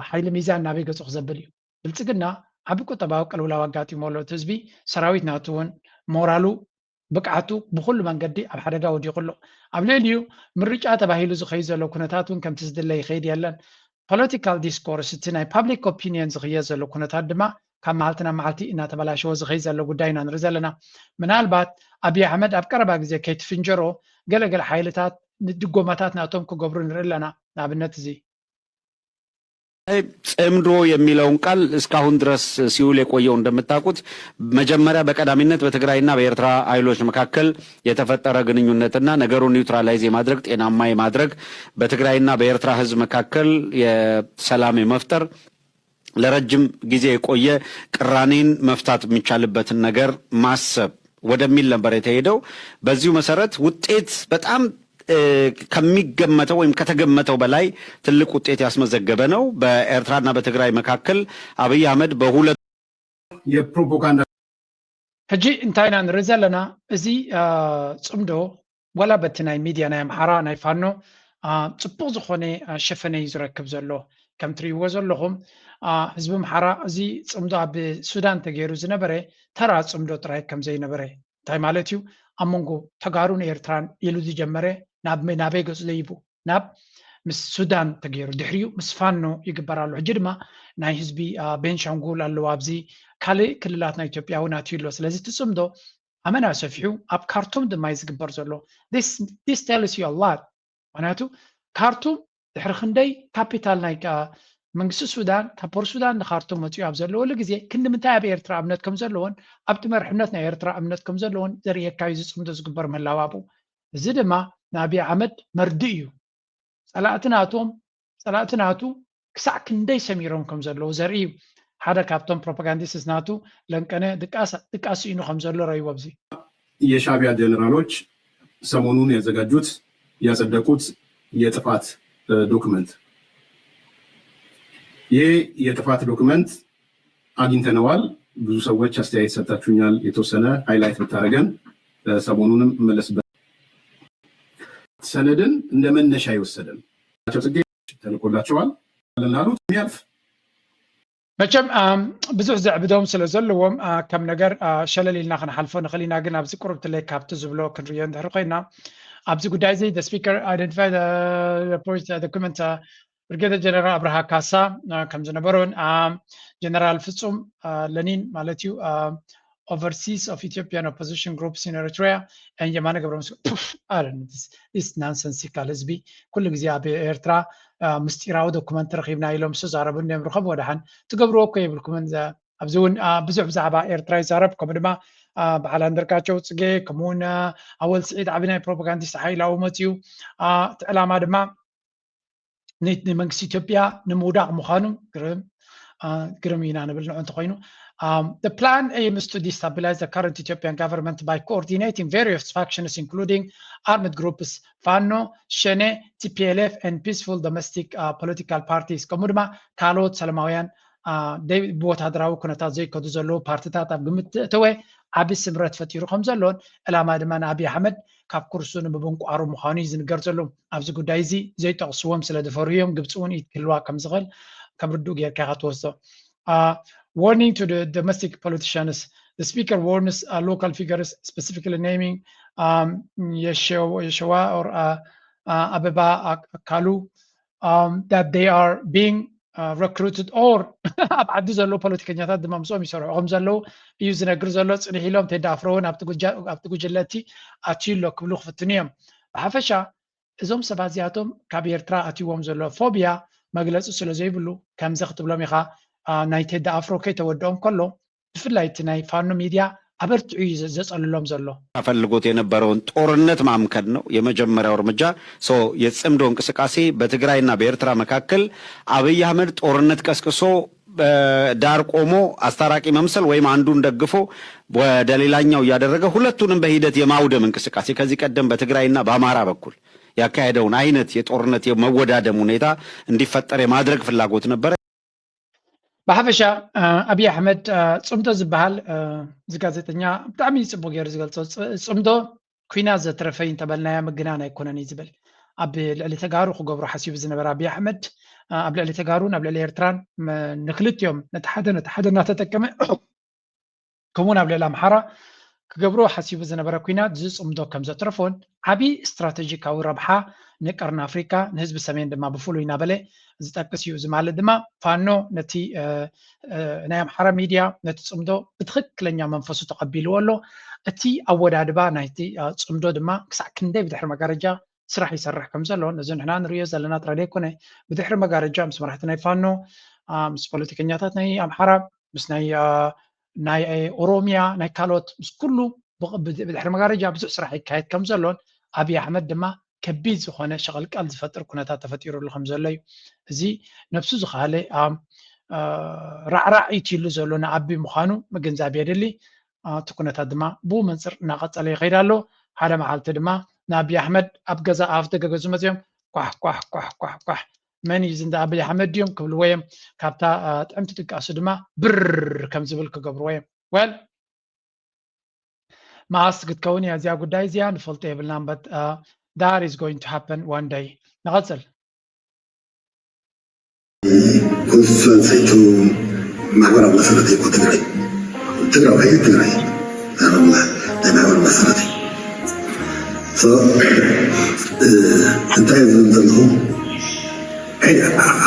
ሓይሊ ሚዛን ናበይ ገፁ ክዘብል እዩ። ብልፅግና ዓቢ ቁጠባዊ ቅልውላው ኣጋጢሞ ኣሎ። እቲ ህዝቢ ሰራዊት ናቱ እውን ሞራሉ ብቅዓቱ ብኩሉ መንገዲ ኣብ ሓደጋ ወዲቑ ኣሎ። ኣብ ልዕሊኡ ምርጫ ተባሂሉ ዝኸይድ ዘሎ ኩነታት እውን ከምቲ ዝድለ ይኸይድ የለን። ፖለቲካል ዲስኮርስ እቲ ናይ ፓብሊክ ኦፒንየን ዝኽየድ ዘሎ ኩነታት ድማ ካብ መዓልቲ ናብ መዓልቲ እናተበላሸወ ዝኸይድ ዘሎ ጉዳይ ኢና ንርኢ ዘለና። ምናልባት ኣብይ ኣሕመድ ኣብ ቀረባ ግዜ ከይትፍንጀሮ ገለገለ ሓይልታት ድጎማታት ናቶም ክገብሩ ንርኢ ኣለና። ንኣብነት እዚ ጽምዶ የሚለውን ቃል እስካሁን ድረስ ሲውል የቆየው እንደምታውቁት መጀመሪያ በቀዳሚነት በትግራይና በኤርትራ ኃይሎች መካከል የተፈጠረ ግንኙነትና ነገሩን ኒውትራላይዝ የማድረግ ጤናማ የማድረግ በትግራይና በኤርትራ ህዝብ መካከል የሰላም የመፍጠር ለረጅም ጊዜ የቆየ ቅራኔን መፍታት የሚቻልበትን ነገር ማሰብ ወደሚል ነበር የተሄደው። በዚሁ መሰረት ውጤት በጣም ከሚገመተው ወይም ከተገመተው በላይ ትልቅ ውጤት ያስመዘገበ ነው። በኤርትራና በትግራይ መካከል አብይ አህመድ በሁለቱ የፕሮፓጋንዳ ሕጂ እንታይ ኢና ንርኢ ዘለና? እዚ ጽምዶ ዋላ በቲ ናይ ሚድያ ናይ ኣምሓራ ናይ ፋኖ ጽቡቕ ዝኾነ ሸፈነ እዩ ዝረክብ ዘሎ። ከም ትሪእዎ ዘለኹም ህዝቢ ኣምሓራ እዚ ጽምዶ ኣብ ሱዳን ተገይሩ ዝነበረ ተራ ጽምዶ ጥራይ ከም ዘይነበረ፣ እንታይ ማለት እዩ? ኣብ መንጎ ተጋሩን ኤርትራን ኢሉ ዝጀመረ ናበይ ገጹ ዘይቡ ናብ ምስ ሱዳን ተገይሩ ድሕሪኡ ምስ ፋኖ ይግበር ኣሎ። ሕጂ ድማ ናይ ህዝቢ ቤንሻንጉል ኣለዎ፣ ኣብዚ ካልእ ክልላት ናይ ኢትዮጵያ እውን ኣትዩ ኣሎ። ስለዚ እቲ ጽምዶ ኣመና ሰፊሑ ኣብ ካርቱም ድማ እዩ ዝግበር ዘሎ። This tells you a lot። ምክንያቱ ካርቱም ድሕሪ ክንደይ ካፒታል ናይ መንግስቲ ሱዳን ካብ ፖርት ሱዳን ንካርቱም መፅኡ ኣብ ዘለወሉ ግዜ ክንዲ ምንታይ ኣብ ኤርትራ እምነት ከም ዘለዎን ኣብቲ መርሕነት ናይ ኤርትራ እምነት ከም ዘለዎን ዘርእየካ እዩ። ዝፅምዶ ዝግበር ምህላው ኣብኡ። እዚ ድማ ንኣብይ ኣሕመድ መርድእ እዩ። ጸላእቲ ናቶም ጸላእቲ ናቱ ክሳዕ ክንደይ ሰሚሮም ከም ዘለዉ ዘርኢ እዩ። ሓደ ካብቶም ፕሮፓጋንዲስትስ ናቱ ለንቀነ ድቃስ ድቃስ ስኢኑ ከም ዘሎ ረእይዎ ኣብዚ። የሻዕቢያ ጀነራሎች ሰሞኑን ያዘጋጁት ያጸደቁት የጥፋት ዶክመንት። ይህ የጥፋት ዶክመንት አግኝተነዋል። ብዙ ሰዎች አስተያየት ሰጥታችሁኛል። የተወሰነ ሃይላይት ብታደርገን ሰሞኑንም እመለስበት። ሰነድን እንደ መነሻ የወሰደ ነው። ጽጌ ተልኮላቸዋል ላሉት የሚያልፍ መቸም ብዙሕ ዘዕብዶም ስለ ዘለዎም ከም ነገር ሸለል ኢልና ክንሓልፎ ንኽእል ኢና። ግን ኣብዚ ቁርብ ትለይ ካብቲ ዝብሎ ክንርዮ እንድሕር ኮይና ኣብዚ ጉዳይ እዚ speaker identify point document ብርጌደር ጀነራል ኣብርሃ ካሳ ከም ዝነበሩን ጀነራል ፍጹም ለኒን ማለት እዩ overseas of Ethiopian opposition groups in Eritrea and የማነ ገብረመስቀል ኣረ this nonsensical ህዝቢ ኩሉ ግዜ ኣብ ኤርትራ ምስጢራዊ ዶኩመንት ረኺብና ኢሎም ዝተዛረቡ እንዲዮም ርኸብ ወደሓን ትገብርዎ እኮ የብልኩምን ኣብዚ እውን ብዙሕ ብዛዕባ ኤርትራ ይዛረብ ከምኡ ድማ በዓል ኣንደርጋቸው ጽጌ ከምኡውን ኣወል ስዒድ ዓቢ ናይ ፕሮፓጋንዲስት ሓይላዊ መፅዩ እቲ ዕላማ ድማ ንመንግስቲ ኢትዮጵያ ንምውዳቕ ምዃኑ ግርም ግርም ኢና ንብል ንዑ እንተኮይኑ the plan aims to destabilize the current Ethiopian government by coordinating various factions including armed groups ፋኖ፣ ሸኔ፣ TPLF and peaceful domestic political parties ከምኡ ድማ ካልኦት ሰላማውያን ብወታደራዊ ኩነታት ዘይከዱ ዘለዉ ፓርቲታት ኣብ ግምት እተወ ዓቢ ስምረት ፈጢሩ ከም ዘሎን ዕላማ ድማ ንኣብይ ኣሕመድ ካብ ኩርሱ ንምብንቋሩ ምዃኑ እዩ ዝንገር ዘሎ። ኣብዚ ጉዳይ እዚ ዘይጠቕስዎም ስለ ዝፈርሁ እዮም። ግብፂ እውን ኢድ ክህልዋ ከም ዝኽእል ከም ርዱእ ጌርካ ኢኻ ትወስዶ። Warning to the domestic politicians. The speaker warns uh, local figures, specifically naming um, Yeshewa or uh, uh, Abeba Kalu um, that they are being uh, recruited or ኣብ ዓዲ ዘለዉ ፖለቲከኛታት ድማ ምስኦም ይሰርሑ ከም ዘለዉ እዩ ዝነግር ዘሎ። ፅንሕ ኢሎም ቴዲ ኣፍሮ እውን ኣብቲ ጉጅለ እቲ ኣትዩ ኣሎ ክብሉ ክፍትኑ እዮም። ብሓፈሻ እዞም ሰባት እዚኣቶም ካብ ኤርትራ ኣትይዎም ዘሎ ፎብያ መግለፂ ስለ ዘይብሉ ከምዚ ክትብሎም ኢኻ። ናይ ቴዲ ኣፍሮ ከይተወድኦም ከሎ ብፍላይ እቲ ናይ ፋኖ ሚድያ ኣበርቲዑ እዩ ዘፀልሎም ዘሎ። ፈልጎት የነበረውን ጦርነት ማምከን ነው የመጀመሪያው እርምጃ። የጽምዶ እንቅስቃሴ በትግራይና በኤርትራ መካከል አብይ አህመድ ጦርነት ቀስቅሶ ዳር ቆሞ አስታራቂ መምሰል ወይም አንዱን ደግፎ ወደ ሌላኛው እያደረገ ሁለቱንም በሂደት የማውደም እንቅስቃሴ ከዚህ ቀደም በትግራይና በአማራ በኩል ያካሄደውን አይነት የጦርነት የመወዳደም ሁኔታ እንዲፈጠር የማድረግ ፍላጎት ነበረ። ብሓፈሻ ኣብይ ኣሕመድ ፅምዶ ዝበሃል እዚ ጋዜጠኛ ብጣዕሚ ፅቡቅ ገይሩ ዝገልፆ። ፅምዶ ኩናት ዘትረፈይ እንተበልናዮ ምግናን ኣይኮነን እዩ ዝብል። ኣብ ልዕሊ ተጋሩ ክገብሮ ሓሲቡ ዝነበረ ኣብይ ኣሕመድ ኣብ ልዕሊ ተጋሩን ኣብ ልዕሊ ኤርትራን ንክልቲኦም ነቲ ሓደ ነቲ ሓደ እናተጠቀመ ከምኡውን ኣብ ልዕሊ ኣምሓራ ክገብሮ ሓሲቡ ዝነበረ ኩናት ዝፅምዶ ከም ዘትረፎን ዓብዪ ስትራተጂካዊ ረብሓ ንቀርኒ ኣፍሪካ ንህዝቢ ሰሜን ድማ ብፍሉይ እናበለ ዝጠቅስ እዩ። እዚ ማለት ድማ ፋኖ ነቲ ናይ ኣምሓራ ሚድያ ነቲ ፅምዶ ብትኽክለኛ መንፈሱ ተቐቢልዎ ኣሎ። እቲ ኣወዳድባ ናይቲ ፅምዶ ድማ ክሳዕ ክንደይ ብድሕሪ መጋረጃ ስራሕ ይሰርሕ ከም ዘሎ ነዚ ንሕና ንሪኦ ዘለና ጥራይ ዘይኮነ ብድሕሪ መጋረጃ ምስ መራሕቲ ናይ ፋኖ ምስ ፖለቲከኛታት ናይ ኣምሓራ ምስ ናይ ናይ ኦሮሚያ ናይ ካልኦት ምስ ኩሉ ብድሕሪ መጋረጃ ብዙሕ ስራሕ ይካየድ ከም ዘሎን ኣብይ ኣሕመድ ድማ ከቢድ ዝኾነ ሸቐልቀል ዝፈጥር ኩነታት ተፈጢሩሉ ከም ዘሎ እዩ። እዚ ነብሱ ዝኸኣለ ራዕራዕ ኢትሉ ዘሎ ንኣቢ ምዃኑ ምግንዛብ የድሊ። እቲ ኩነታት ድማ ብኡ መንፅር እናቐፀለ ይኸይድ ኣሎ። ሓደ መዓልቲ ድማ ንኣብይ ኣሕመድ ኣብ ገዛ ኣፍ ደገ ገዙ መፅዮም ኳሕ ኳሕ ኳሕ ኳሕ ኳሕ መን እዩ እዚ እንዳ ኣብይ ኣሕመድ ድዮም ክብልዎ እዮም። ካብታ ጥዕምቲ ድቃሱ ድማ ብር ከም ዝብል ክገብርዎ እዮም። ወል መዓስ ክትከውን እያ እዚኣ ጉዳይ እዚኣ ንፈልጦ የብልናን። But that is going to happen one day። ንቐፅል። ኮንስቲትዌንሲቱ ማሕበራዊ መሰረት እዩ ትግራይ። ትግራዋይ ትግራይ ናይ ማሕበር መሰረት እዩ። እንታይ ዝብል ዘለኹ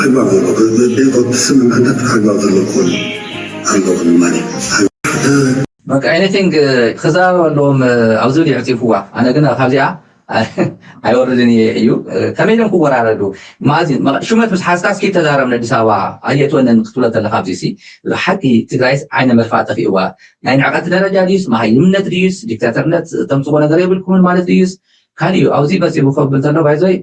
ኣግባብ ዘለዎ ስምምዕነት ኣግባብ ዘለዎ ክኾን ኣለዎ ማለት እዩ። በቃ anything ክዛረብ ኣለዎም ኣብዚ ድዩ ዕፂፍዋ ኣነ ግን ካብዚኣ ኣይወርድን እየ እዩ ከመይ ኢሎም ክወራረዱ ማእዚ ሹመት ምስ ሓዝካ እስኪ ተዛረብ ንኣዲስ ኣበባ ኣየትወንን ክትብሎ ተለካ ኣብዚ ሲ ሓቂ ትግራይስ ዓይነ መልፋ ጠፊእዋ ናይ ንዕቐት ደረጃ ድዩስ መሃይምነት ድዩስ ዲክታተርነት ተምፅዎ ነገር የብልኩምን ማለት ድዩስ ካሊእ ኣብዚ መፂኡ ክብል ዘሎ ባይዞይ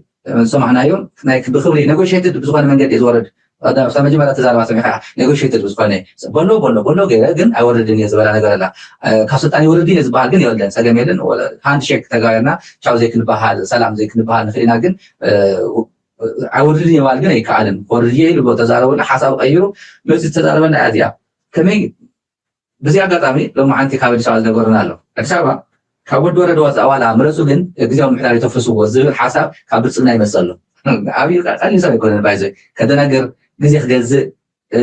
ዝሰማዕናዮም ናይ ብክብሪ ነጎሽትድ ብዝኮነ መንገዲ ዝወርድ ካብ መጀመርያ ተዛረባ ሰሚዕካ ነጎሽትድ ብዝኮነ በሎ በሎ በሎ ገይረ ግን ኣይወርድን እየ ዝበላ ነገር ኣላ ካብ ስልጣን ይወርድ እየ ዝበሃል ግን የለን ፀገም የለን ሃንድ ሼክ ተጋየርና ቻው ዘይክንበሃል ሰላም ዘይክንበሃል ንክእል ኢና ግን ኣይወርድን እየ ማለት ግን ኣይከኣልን ወርድ እየ ኢሉ ተዛረበሉ ሓሳብ ቀይሩ መዚ ተዛረበና እያ እዚኣ ከመይ በዚ ኣጋጣሚ ሎሚ ሓንቲ ካብ ኣዲስ ኣበባ ዝነገሩና ኣሎ ኣዲስ ኣበባ ካብ ወዲ ወረደ ወፃእ ዋላ ምረፁ ግን ግዜያዊ ምሕዳር የተፍርስዎ ዝብል ሓሳብ ካብ ብልፅግና ይመፅእ ኣሎ ኣብይ ቀሊል ሰብ ኣይኮነን ባይዘ ከደናገር ግዜ ክገዝእ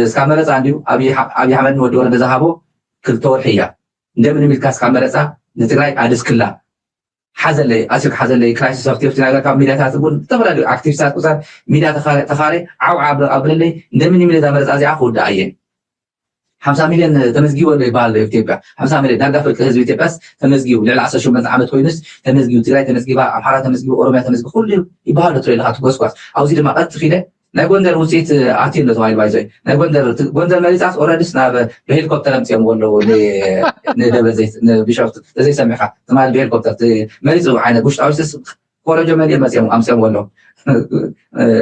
እስካብ መረፃ እንዲሁ ኣብይ ሓመድ ንወዲ ወረደ ዝሃቦ ክልተ ወርሒ እያ እንደምንም ኢልካ እስካብ መረፃ ንትግራይ ኣድስክላ ሓዘለይ ኣሲብ ሓዘለይ ክራይሲስ ኦፍ ሴፍቲ ነገር ካብ ሚዲያታት እውን ዝተፈላለዩ ኣክቲቪስታት ቁሳት ሚዲያ ተኻረ ዓው ዓብ ኣብለለይ እንደምን ይምለ እዛ መረፃ እዚኣ ክውድኣ እየ ሓምሳ ሚልዮን ተመዝጊቡ ኣሎ ይበሃል ኣብ ኢትዮጵያ ሓምሳ ሚልዮን ዳርጋ ፍርቂ ህዝቢ ኢትዮጵያስ ተመዝጊቡ ልዕሊ ዓሰርተ ሸሞንተ ዓመት ኮይኑስ ተመዝጊቡ ትግራይ ተመዝጊባ ኣምሓራ ተመዝጊቡ ኦሮሚያ ተመዝጊቡ ኩሉ ይበሃል ትሪኦ ኣለካ ትጎስጓስ ኣብዚ ድማ ቀጥፍ ኢለ ናይ ጎንደር ውፅኢት ኣትዩ ኣሎ ተባሂሉ ባይዞይ ናይ ጎንደር ጎንደር መሪፃስ ኦረድስ ናብ ብሄሊኮፕተር ኣምፅኦም ኣለዉ ንደብረ ዘይት ንቢሾፍቱ ተዘይሰሚዕካ ትማሊ ብሄሊኮፕተር መሪፁ ዓይነት ውሽጣዊ ስስ ኮረጆ መሊኦም መፅኦም ኣምፅኦም ኣለዉ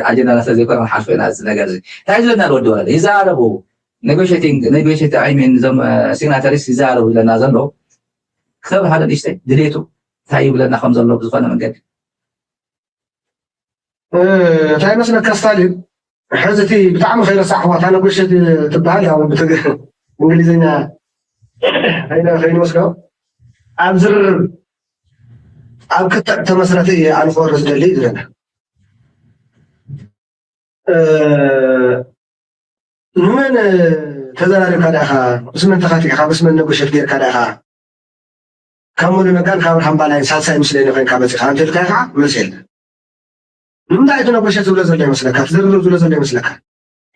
ኣጀንዳና ስለዘይኮነ ክንሓልፎ ኢና እዚ ነገር እዚ እንታይ ዝበልና ወዲ ወረደ ይዛረቡ ኔጎሽቲንግ ኔጎሽቲ ኣይሚን እዞም ሲግናተሪስ ይዛረቡ ይብለና ዘሎ ክተብል ሓደ ንእሽተይ ድሌቱ እንታይ ይብለና ከም ዘሎ ብዝኮነ መንገዲ እንታይ መስለካ ስታሊን ሕዚ እቲ ብጣዕሚ ከይረሳዕዋ እታ ነጎሸት ትበሃል ያው ብእንግሊዝኛ ከይንወስዶ ኣብ ዝርርብ ኣብ ክትዕ ተመስረተ እየ ኣነ ክወርስ ደሊ ዝለና ንመን ተዘራሪብካ ዳኻ ምስ መን ተኻቲዕካ ምስ መን ነጎሸት ጌርካ ዳኻ ካብ ሙሉ ነጋን ካብ ኣብርሃም ባላይን ሳልሳይ ምስለኒ ኮይንካ መፂኻ እንተልካ ከዓ መልሲ የለን ንምንታይ እቲ ነጎሸት ዝብሎ ዘሎ ይመስለካ እቲ ዝርርብ ዝብሎ ዘሎ ይመስለካ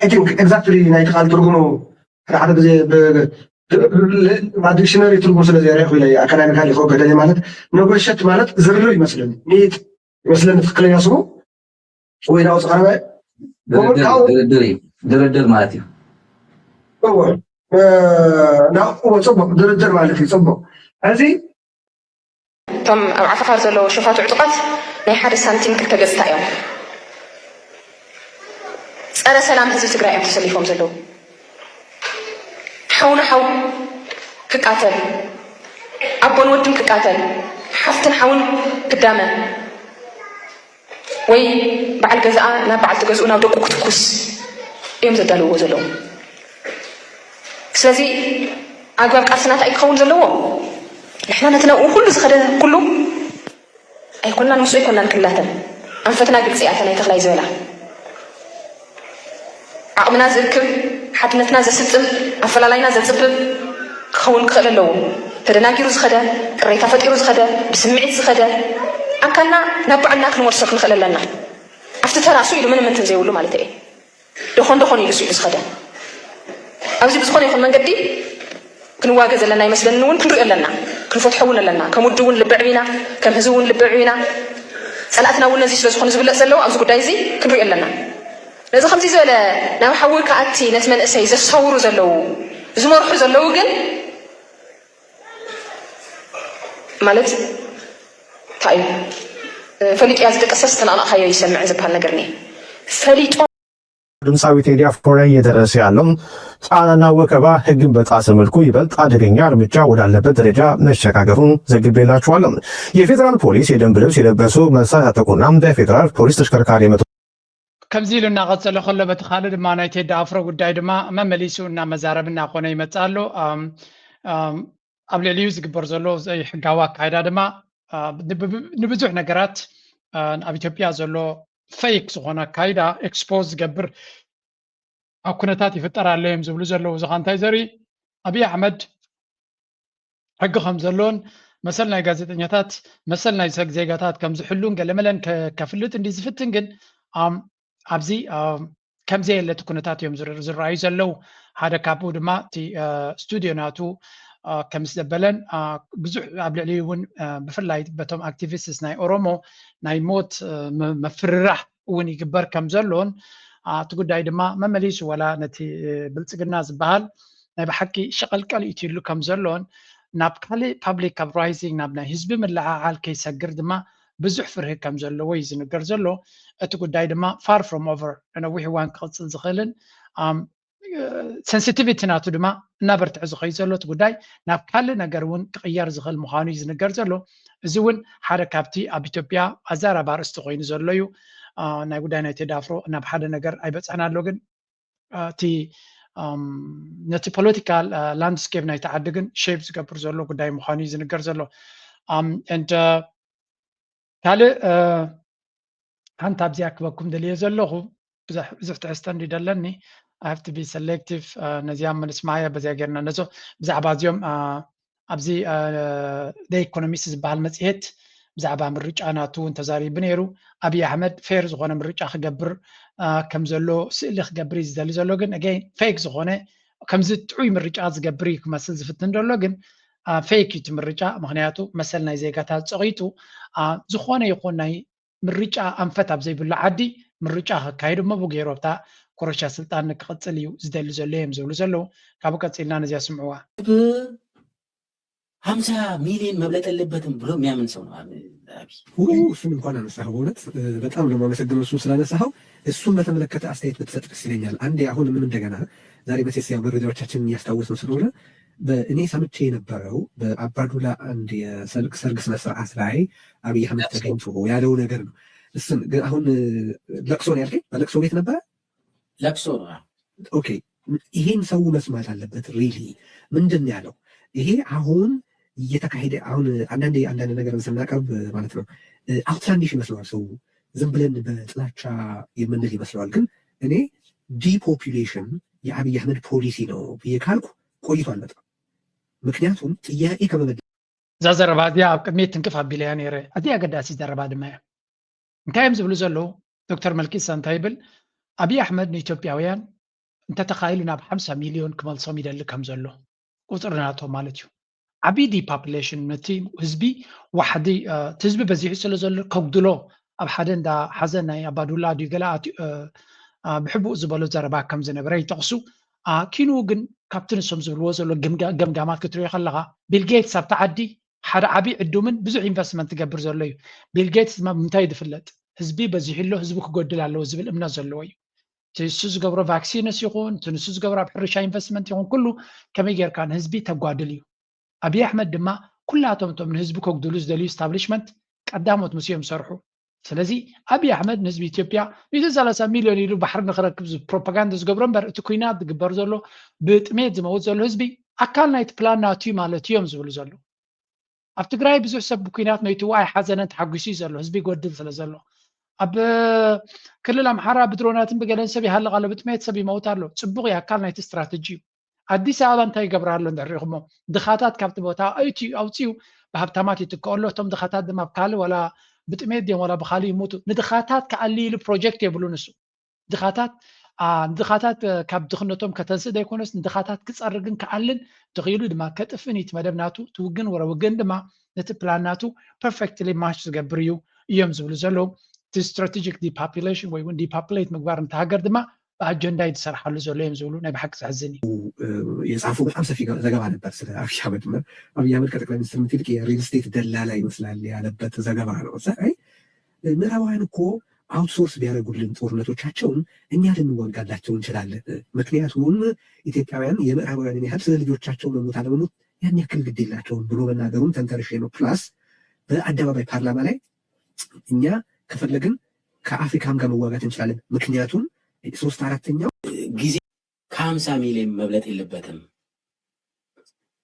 I think exactly ናይቲ ቃል ትርጉሙ ሓደ ሓደ ግዜ ኣብ ዲክሽነሪ ትርጉም ስለ ዘይረእኹ ኢለ ኣካዳሚካሊ ከወገደኒ ማለት ነጎሸት ማለት ዝርርብ ይመስለኒ ሚት ይመስለኒ ትክክለኛ ስሙ ወይ ናብኡ ዝቀረበ ድርድር እዩ ድርድር ማለት እዩ እወ ናብኡ ጽቡቅ ድርድር ማለት እዩ ጽቡቅ እዚ እቶም ኣብ ዓፋፋር ዘለዉ ሸፋቱ ዕጡቓት ናይ ሓደ ሳንቲም ክልተ ገፅታ እዮም። ፀረ ሰላም ህዝቢ ትግራይ እዮም ተሰሊፎም ዘለዉ። ሓው ንሓው ክቃተል፣ ኣቦን ወድን ክቃተል፣ ሓፍትን ሓውን ክዳመ ወይ በዓል ገዝኣ ናብ በዓልቲ ገዝኡ ናብ ደቁ ክትኩስ እዮም ዘዳልውዎ ዘለዉ። ስለዚ ኣግባብ ቃልስና እንታይ ክኸውን ዘለዎ ንሕና ነቲ ናብኡ ኩሉ ዝኸደ ኩሉ ኣይኮናን ምስኡ ኣይኮናን ክንላተም ኣንፈትና ግልፂ እያ እታ ናይ ተኽላይ ዝበላ ዓቕምና ዝእክብ ሓድነትና ዘስጥም ኣፈላላይና ዘፅብብ ክኸውን ክኽእል ኣለዎ ተደናጊሩ ዝኸደ ቅሬታ ፈጢሩ ዝኸደ ብስምዒት ዝኸደ ኣካልና ናብ ባዕልና ክንወርሶ ክንኽእል ኣለና ኣብቲ ተራሱ ኢሉ ምንም እንትን ዘይብሉ ማለት እየ ደኾን ደኾን ኢሉ ስኢሉ ዝኸደ ኣብዚ ብዝኾነ ይኹን መንገዲ ክንዋገ ዘለና ይመስለኒ እውን ክንሪኦ ኣለና ክንፈትሖ እውን ኣለና ከም ውድ እውን ልብዕብ ኢና ከም ህዝቢ እውን ልብዕብ ኢና ፀላእትና እውን ነዚ ስለዝኾኑ ዝብለፅ ዘለዉ ኣብዚ ጉዳይ እዚ ክንሪኦ ኣለና ነዚ ከምዚ ዝበለ ናብ ሓዊ ከኣቲ ነቲ መንእሰይ ዘሳውሩ ዘለዉ ዝመርሑ ዘለዉ ግን ማለት እንታይ እዩ ፈሊጡ እያ ዝደቀሰስ ተናናእካዮ ይሰምዕ ዝበሃል ነገር ኒ ፈሊጦ ድምፃዊ ቴዲ አፍሮ ላይ እየደረሰ ያለው ጫናና ወከባ ህግን በጣሰ መልኩ ይበልጥ አደገኛ እርምጃ ወዳለበት ደረጃ መሸጋገሩን ዘግቤላችኋለሁ። የፌዴራል ፖሊስ የደንብ ልብስ የለበሱ መሳሪያ ያጠቁና በፌዴራል ፖሊስ ተሽከርካሪ መቶ ከምዚ ኢሉ እናቐፀለ ከሎ በቲ ካልእ ድማ ናይ ቴዲ ኣፍሮ ጉዳይ ድማ መመሊሱ እናመዛረብ እናኾነ ይመፅእ ኣሎ። ኣብ ልዕሊኡ ዝግበር ዘሎ ዘይሕጋዊ ኣካይዳ ድማ ንብዙሕ ነገራት ኣብ ኢትዮጵያ ዘሎ ፌክ ዝኾነ ኣካይዳ ኤክስፖዝ ዝገብር ኣብ ኩነታት ይፍጠር ኣሎ እዮም ዝብሉ ዘለዉ። እዚ ኸ እንታይ ዘርኢ? ኣብይ ኣሕመድ ሕጊ ከም ዘሎን መሰል ናይ ጋዜጠኛታት መሰል ናይ ሰብ ዜጋታት ከም ዝሕሉን ገለመለን ከፍልጥ እንዲ ዝፍትን ግን ኣብዚ ከም ዘየለ እቲ ኩነታት እዮም ዝረኣዩ ዘለዉ። ሓደ ካብኡ ድማ እቲ ስቱድዮ ናቱ ከም ዝደበለን ብዙሕ ኣብ ልዕሊኡ እውን ብፍላይ በቶም ኣክቲቪስትስ ናይ ኦሮሞ ናይ ሞት ምፍርራሕ እውን ይግበር ከም ዘሎን እቲ ጉዳይ ድማ መመሊሱ ዋላ ነቲ ብልፅግና ዝበሃል ናይ ብሓቂ ሸቐልቀል ኢትሉ ከም ዘሎን ናብ ካልእ ፓብሊክ ኣፕራይዚንግ ናብ ናይ ህዝቢ ምልዓዓል ከይሰግር ድማ ብዙሕ ፍርሂ ከም ዘለዎ እዩ ዝንገር ዘሎ። እቲ ጉዳይ ድማ far from over ንነዊሕ እዋን ክቕፅል ዝኽእልን ሰንሲቲቪቲ ናቱ ድማ እናበርትዐ ዝኸይድ ዘሎ እቲ ጉዳይ ናብ ካልእ ነገር እውን ክቕየር ዝኽእል ምዃኑ እዩ ዝንገር ዘሎ። እዚ እውን ሓደ ካብቲ ኣብ ኢትዮጵያ ኣዛራቢ ኣርእስቲ ኮይኑ ዘሎ እዩ። ናይ ጉዳይ ናይ ቴዲ ኣፍሮ ናብ ሓደ ነገር ኣይበፅሐን ኣሎ ግን እቲ ነቲ ፖለቲካል ላንድስኬፕ ናይቲ ዓዲ ግን ሼፕ ዝገብር ዘሎ ጉዳይ ምዃኑ እዩ ዝንገር ዘሎ። ካልእ ሓንቲ ኣብዚኣ ክበኩም ደልየ ዘለኹ ብዙሕ ትሕዝቶ እንዲ ደለኒ I have to be selective ነዚኣ ምልስ ማያ በዚኣ ጌርና ነዞ ብዛዕባ እዚኦም ኣብዚ ኢኮኖሚስት ዝበሃል መፅሄት ብዛዕባ ምርጫ ናቱ እውን ተዛሪቡ ነይሩ። ኣብይ ኣሕመድ ፌር ዝኾነ ምርጫ ክገብር ከም ዘሎ ስእሊ ክገብር እዩ ዝደሊ ዘሎ ግን ኣገይን ፌክ ዝኾነ ከምዚ ጥዑይ ምርጫ ዝገብር እዩ ክመስል ዝፍትን ዘሎ ግን ፌክ እዩ እቲ ምርጫ። ምክንያቱ መሰል ናይ ዜጋታት ፀቒጡ ዝኾነ ይኹን ናይ ምርጫ ኣንፈት ኣብ ዘይብሉ ዓዲ ምርጫ ከካይድ እሞ ብገይሩ ኣብታ ኮረሻ ስልጣን ክቕፅል እዩ ዝደሊ ዘሎ እዮም ዝብሉ ዘለዉ። ካብኡ ቀፂልና ነዚኣ ስምዕዋ። ሀምሳ ሚሊዮን መብለጥ የለበትም ብሎ የሚያምን ሰው ነው። እሱን እንኳን አነሳኸው፣ በእውነት በጣም ነው የማመሰግነው እሱን ስላነሳኸው። እሱን በተመለከተ አስተያየት ብትሰጥ ደስ ይለኛል። አንዴ አሁንም እንደገና ዛሬ መቼስ ያው መረጃዎቻችንን እያስታወስን ስለሆነ እኔ ሰምቼ የነበረው በአባዱላ አንድ የሰርግ ስነስርዓት ላይ አብይ አህመድ ተገኝቶ ያለው ነገር ነው። እሱን ግን አሁን ለቅሶ ነው ያልከኝ? በለቅሶ ቤት ነበረ? ለቅሶ ነው። ኦኬ፣ ይሄን ሰው መስማት አለበት። ሪሊ ምንድን ነው ያለው? ይሄ አሁን እየተካሄደ አሁን አንዳንዴ አንዳንድ ነገርን ስናቀርብ ማለት ነው አውትላንዲሽ ይመስለዋል ሰው፣ ዝም ብለን በጥላቻ የምንል ይመስለዋል። ግን እኔ ዲፖፑሌሽን የአብይ አህመድ ፖሊሲ ነው ብዬ ካልኩ ቆይቷል በጣም። ምክንያቱም ጥያቄ ከመመለስ እዛ ዘረባ እዚኣ ኣብ ቅድሚት ትንክፍ ኣቢለያ ነይረ። ኣዝያ ኣገዳሲት ዘረባ ድማ እያ። እንታይ እዮም ዝብሉ ዘለዉ? ዶክተር መልኪሳ እንታይ ይብል? ኣብይ ኣሕመድ ንኢትዮጵያውያን እንተተኻኢሉ ናብ ሓምሳ ሚልዮን ክመልሶም ይደሊ ከም ዘሎ ቁፅሪ ናቶም ማለት እዩ። ዓብዪ ዲፓፕሌሽን ነቲ ህዝቢ ዋሕዲ እቲ ህዝቢ በዚሑ ስለ ዘሎ ከጉድሎ ኣብ ሓደ እንዳ ሓዘን ናይ ኣባዱላ ድዩ ገለ ኣትዩ ብሕቡእ ዝበሎ ዘረባ ከም ዝነበረ ይጠቕሱ። ኪንኡ ግን ካብቲ ንሶም ዝብልዎ ዘሎ ገምጋማት ክትሪኦ ከለኻ ቢል ጌትስ ኣብቲ ዓዲ ሓደ ዓብዪ ዕዱምን ብዙሕ ኢንቨስትመንት ዝገብር ዘሎ እዩ። ቢል ጌትስ ድማ ብምንታይ እዩ ዝፍለጥ? ህዝቢ በዚሑ ኣሎ፣ ህዝቢ ክጎድል ኣለዎ ዝብል እምነት ዘለዎ እዩ። እቲ ንሱ ዝገብሮ ቫክሲንስ ይኹን እቲ ንሱ ዝገብሮ ኣብ ሕርሻ ኢንቨስትመንት ይኹን ኩሉ ከመይ ጌርካ ንህዝቢ ተጓድል እዩ። ኣብይ ኣሕመድ ድማ ኩላቶም እቶም ንህዝቢ ከጉድሉ ዝደልዩ ስታብሊሽመንት ቀዳሞት ምስ እዮም ዝሰርሑ። ስለዚ ኣብይ ኣሕመድ ንህዝቢ ኢትዮጵያ ሚእቲ ሰላሳ ሚልዮን ኢሉ ባሕሪ ንክረክብ ፕሮፓጋንዳ ዝገብሮ እምበር እቲ ኩናት ዝግበር ዘሎ ብጥሜት ዝመውት ዘሎ ህዝቢ ኣካል ናይቲ ፕላን ናቱ እዩ ማለት እዮም ዝብሉ ዘለዉ። ኣብ ትግራይ ብዙሕ ሰብ ብኩናት መይትዎ ኣይሓዘነን ተሓጒሱ እዩ ዘሎ ህዝቢ ይጎድል ስለ ዘሎ። ኣብ ክልል ኣምሓራ ብድሮናትን ብገለን ሰብ ይሃልቕ ኣሎ፣ ብጥሜት ሰብ ይመውት ኣሎ። ፅቡቕ እዩ፣ ኣካል ናይቲ ስትራተጂ እዩ። ኣዲስ ኣበባ እንታይ ይገብር ኣሎ እንድሕር ሪኢኹሞ? ድኻታት ካብቲ ቦታ ኣውፅኡ ብሃብታማት ይትከኡ ኣሎ። እቶም ድኻታት ድማ ኣብ ካልእ ዋላ ብጥሜት ድዮም ዋላ ብኻልእ ይሙቱ። ንድኻታት ክኣሊ ኢሉ ፕሮጀክት የብሉን እሱ። ድኻታት ንድኻታት ካብ ድኽነቶም ከተንስእ ዘይኮነስ ንድኻታት ክፀርግን ክኣልን ተኽኢሉ ድማ ከጥፍእን እዩ እቲ መደብ ናቱ። እቲ ውግን ወረ ውግን ድማ ነቲ ፕላን ናቱ ፐርፌክትሊ ማች ዝገብር እዩ እዮም ዝብሉ ዘለዉ። እቲ ስትራቴጂክ ዲፓፑሌሽን ወይ እውን ዲፓፑሌት ምግባር ነቲ ሃገር ድማ ብኣጀንዳ እዩ ዝሰርሓሉ ዘሎ እዮም ዝብሉ። ናይ ብሓቂ ዘሕዝን እዩ። የጻፉ በጣም ሰፊ ዘገባ ነበር ስለ ኣብይ ኣሕመድ እምበር ኣብይ ኣሕመድ ከጠቅላይ ሚኒስትር ምትልቅ የሪል ስቴት ደላላ ይመስላል ያለበት ዘገባ ነው። እዛ ላይ ምዕራባውያን እኮ አውትሶርስ ቢያደርጉልን ጦርነቶቻቸውን እኛ ልንዋጋላቸው እንችላለን። ምክንያቱም ኢትዮጵያውያን የምዕራባውያንን ያህል ስለ ልጆቻቸው መሞት አለመሞት ያን ያክል ግድ የላቸውም ብሎ መናገሩን ተንተርሼ ነው። ፕላስ በአደባባይ ፓርላማ ላይ እኛ ከፈለግን ከአፍሪካም ጋር መዋጋት እንችላለን። ምክንያቱም ሶስት አራተኛው ጊዜ ከሀምሳ ሚሊዮን መብለጥ የለበትም።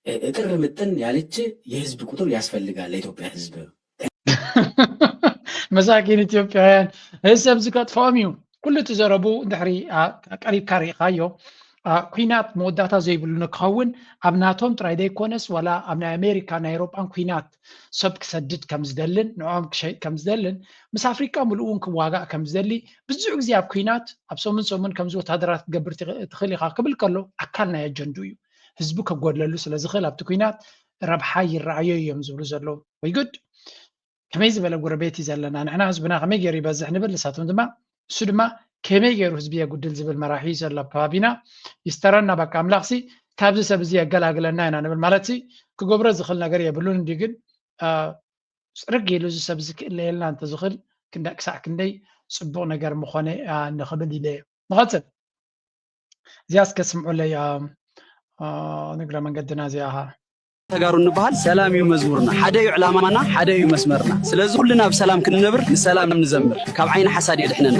እጥር ምጥን ያለች የህዝብ ቁጥር ያስፈልጋል ለኢትዮጵያ ህዝብ። መሳኪን ኢትዮጵያውያን፣ እዚ ሰብ ዝከጥፍኦም እዩ። ኩሉ እቲ ዘረቡ እንድሕሪ ቀሪብካ ርኢኻዮ፣ ኩናት መወዳእታ ዘይብሉ ንክኸውን ኣብ ናቶም ጥራይ ዘይኮነስ ዋላ ኣብ ናይ ኣሜሪካ ናይ ኤሮጳን ኩናት ሰብ ክሰድድ ከም ዝደልን ንዕኦም ክሸይጥ ከም ዝደልን ምስ ኣፍሪቃ ምሉእ እውን ክዋጋእ ከም ዝደሊ ብዙሕ ግዜ ኣብ ኩናት ኣብ ሰሙን ሰሙን ከምዚ ወታደራት ክትገብር ትኽእል ኢኻ ክብል ከሎ ኣካል ናይ ኣጀንዱ እዩ። ህዝቢ ከጎድለሉ ስለ ዝኽእል ኣብቲ ኩናት ረብሓ ይረኣዮ እዮም ዝብሉ ዘለዉ። ወይ ጉድ! ከመይ ዝበለ ጎረቤት እዩ ዘለና? ንሕና ህዝብና ከመይ ገይሩ ይበዝሕ ንብል፣ ንሳቶም ድማ እሱ ድማ ከመይ ገይሩ ህዝቢ የጉድል ዝብል መራሒ እዩ ዘሎ ኣብ ከባቢና። ይስተረና በቃ ኣምላኽሲ ካብዚ ሰብ እዚ የገላግለና ኢና ንብል። ማለት ክገብሮ ዝኽእል ነገር የብሉን እንዲ ግን ጽርግ ኢሉ እዚ ሰብ እዚ ክእለየልና እንተዝኽእል ክሳዕ ክንደይ ፅቡቕ ነገር ምኾነ ንኽብል ኢለ እየ። ንቐፅል። እዚኣ እስከ ስምዑለይ ንግረ መንገድና እዚኣ። ተጋሩ እንበሃል ሰላም እዩ መዝሙርና፣ ሓደ እዩ ዕላማና፣ ሓደ እዩ መስመርና። ስለዚ ኩልና ብሰላም ክንነብር ንሰላም ንዘምር፣ ካብ ዓይኒ ሓሳድ የድሕነና።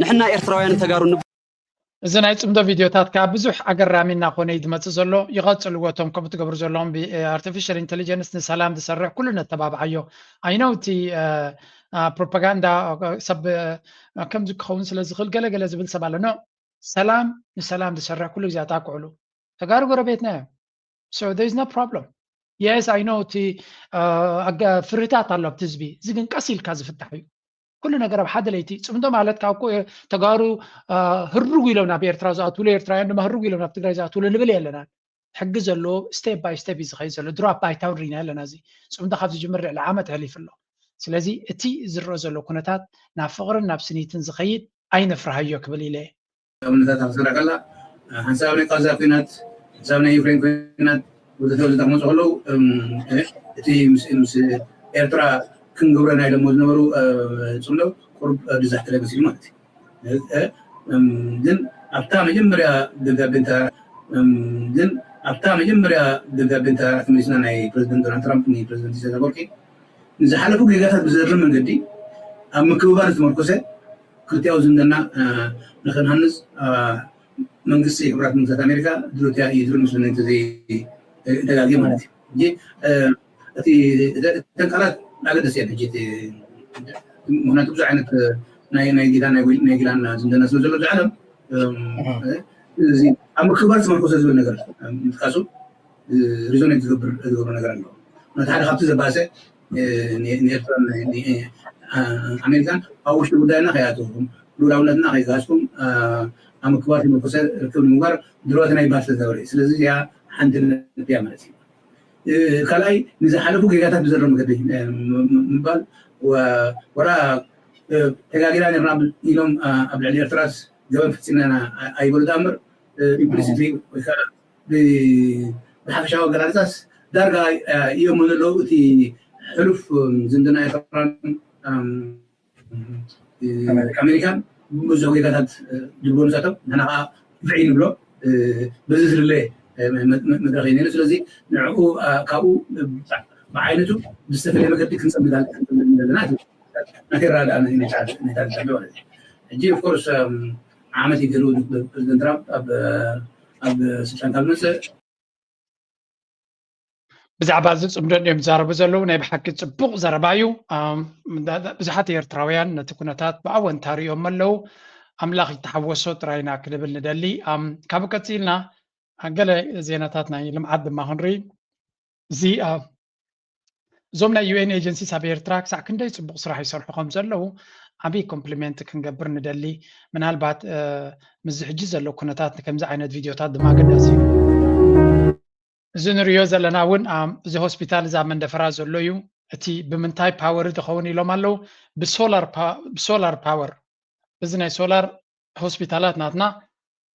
ንሕና ኤርትራውያን ተጋሩ እዚ ናይ ፅምዶ ቪድዮታት ከዓ ብዙሕ ኣገራሚ እናኾነ እዩ ዝመፅእ ዘሎ። ይቐፅልዎ እቶም ከምኡ ትገብሩ ዘለኹም። ብኣርቲፊሻል ኢንቴሊጀንስ ንሰላም ዝሰርሕ ኩሉ ነተባብዓዮ። ኣይነው እቲ ፕሮፓጋንዳ ሰብ ከምዚ ክኸውን ስለ ዝኽእል ገለገለ ዝብል ሰብ ኣሎ። ኖ፣ ሰላም ንሰላም ዝሰርሕ ኩሉ ግዜ ኣጣቅዕሉ። ተጋሩ ጎረቤትና እዮም። So there is no problem. Yes, I know እቲ ፍርህታት ኣሎ ኣብቲ ህዝቢ። እዚ ግን ቀስ ኢልካ ዝፍታሕ እዩ። ኩሉ ነገር ኣብ ሓደ ለይቲ ፅምዶ ማለት ካብ ተጋሩ ህርጉ ኢሎም ናብ ኤርትራ ዝኣትውሉ፣ ኤርትራውያን ድማ ህርጉ ኢሎም ናብ ትግራይ ዝኣትውሉ ንብል የለናን። ሕጊ ዘለዎ step by step እዩ ዝኸይድ ዘሎ። ድሮ ኣብ ባይታውን ሪና ኣለና። እዚ ፅምዶ ካብ ዝጅምር ልዕሊ ዓመት ኣሕሊፉ ኣሎ። ስለዚ እቲ ዝረአ ዘሎ ኩነታት ናብ ፍቕርን ናብ ስኒትን ዝኸይድ ኣይነፍርሃዮ ክብል ኢለ። ኣብነታት ኣብ ትግራይ ከላ ሓንሳብ ናይ ቃዛ ኩናት፣ ሓንሳብ ናይ ዩክሬን ኩናት ወዘተ ወዘተ ክመፁ ከለዉ እቲ ምስ ኤርትራ ክንግብረ ናይ ደሞ ዝነበሩ ፅምዶ ቁሩብ ድዛሕተለ መሲሉ ማለት እዩ። ግን ኣብታ መጀመርያ ደብዳቤ እንተ ግን ኣብታ መጀመርያ ደብዳቤ እንተ ተመሊስና ናይ ፕረዚደንት ዶናልድ ትራምፕ ንፕረዚደንት ኢሳያስ ኣፈወርቂ ንዝሓለፉ ጌጋታት ብዘርም መንገዲ ኣብ ምክብባር ዝተመርኮሰ ክልቲኣዊ ዝምድና ንክንሃንፅ መንግስቲ ሕቡራት መንግስታት ኣሜሪካ ድሎትያ እዩ ዝብል መስለኒ እንተዘይተጋግየ ማለት እዩ። እቲ እተን ቃላት ኣገደስቲ እየን። ሕጂ ምክንያቱ ብዙሕ ዓይነት ናይ ጊላን ናይ ጊላን ዝምድና ስለ ዘሎ ኣብዚ ዓለም እዚ ኣብ ምክብባር ዝተመርኮሰ ዝብል ነገር ምጥቃሱ ሪዞኔት ዝገብር ዝገብሮ ነገር ኣሎ። ነቲ ሓደ ካብቲ ዘባሰ ንኤርትራን ኣሜሪካን ኣብ ውሽጢ ጉዳይና ከይኣተውኩም ልኡላውነትና ከይገሃስኩም ኣብ ምክባር ተመርኮሰ ርክብ ንምግባር ድልዋትና ይበሃል ስለ ዝነበረ እዩ። ስለዚ እዚኣ ሓንቲ ነጥቢ እያ ማለት እዩ። ካልኣይ ንዝሓለፉ ጌጋታት ብዘሎ መገዲ ምባል ወላ ተጋጊና ነርና ኢሎም ኣብ ልዕሊ ኤርትራስ ገበን ፈፂምና ኢና ኣይበሉ ዳኣ እምበር ኢምፕሊሲትሊ ወይ ከዓ ብሓፈሻዊ ኣገላልፃስ ዳርጋ እዮም ዘለዉ እቲ ሕሉፍ ዝምድና ኤርትራን ኣሜሪካን ብዙሕ ጌጋታት ድልቦ ንሳቶም ንሕና ከዓ ግፍዒ ንብሎ በዚ ዝድለ መድረክ እዩ ነይሩ። ስለዚ ንዕኡ ካብኡ ብዓይነቱ ብዝተፈለየ መገዲ ክንፀምድ ኣለና። ናተይ ኣረዳድኣ ነታ ዝጠልብ ማለት እዩ። ሕጂ ኦፍኮርስ ዓመት ይገሉ ፕረዚደንት ትራምፕ ኣብ ስልጣን ካብ ዝመፅእ ብዛዕባ እዚ ፅምዶ እዮም ዝዛረቡ ዘለዉ። ናይ ብሓቂ ፅቡቕ ዘረባ እዩ። ብዙሓት ኤርትራውያን ነቲ ኩነታት ብኣወንታ ሪኦም ኣለዉ። ኣምላኽ ይተሓወሶ ጥራይና ክንብል ንደሊ። ካብ ቀፂልና ገለ ዜናታት ናይ ልምዓት ድማ ክንርኢ። እዚ እዞም ናይ ዩኤን ኤጀንሲስ ኣብ ኤርትራ ክሳዕ ክንደይ ፅቡቕ ስራሕ ይሰርሑ ከም ዘለዉ ዓብዪ ኮምፕሊሜንት ክንገብር ንደሊ። ምናልባት ምስዚ ሕጂ ዘሎ ኩነታት ከምዚ ዓይነት ቪድዮታት ድማ ኣገዳሲ እዩ። እዚ ንሪኦ ዘለና እውን እዚ ሆስፒታል እዚ ኣብ መንደፈራ ዘሎ እዩ። እቲ ብምንታይ ፓወር ዝኸውን ኢሎም ኣለዉ። ብሶላር ፓወር፣ እዚ ናይ ሶላር ሆስፒታላት ናትና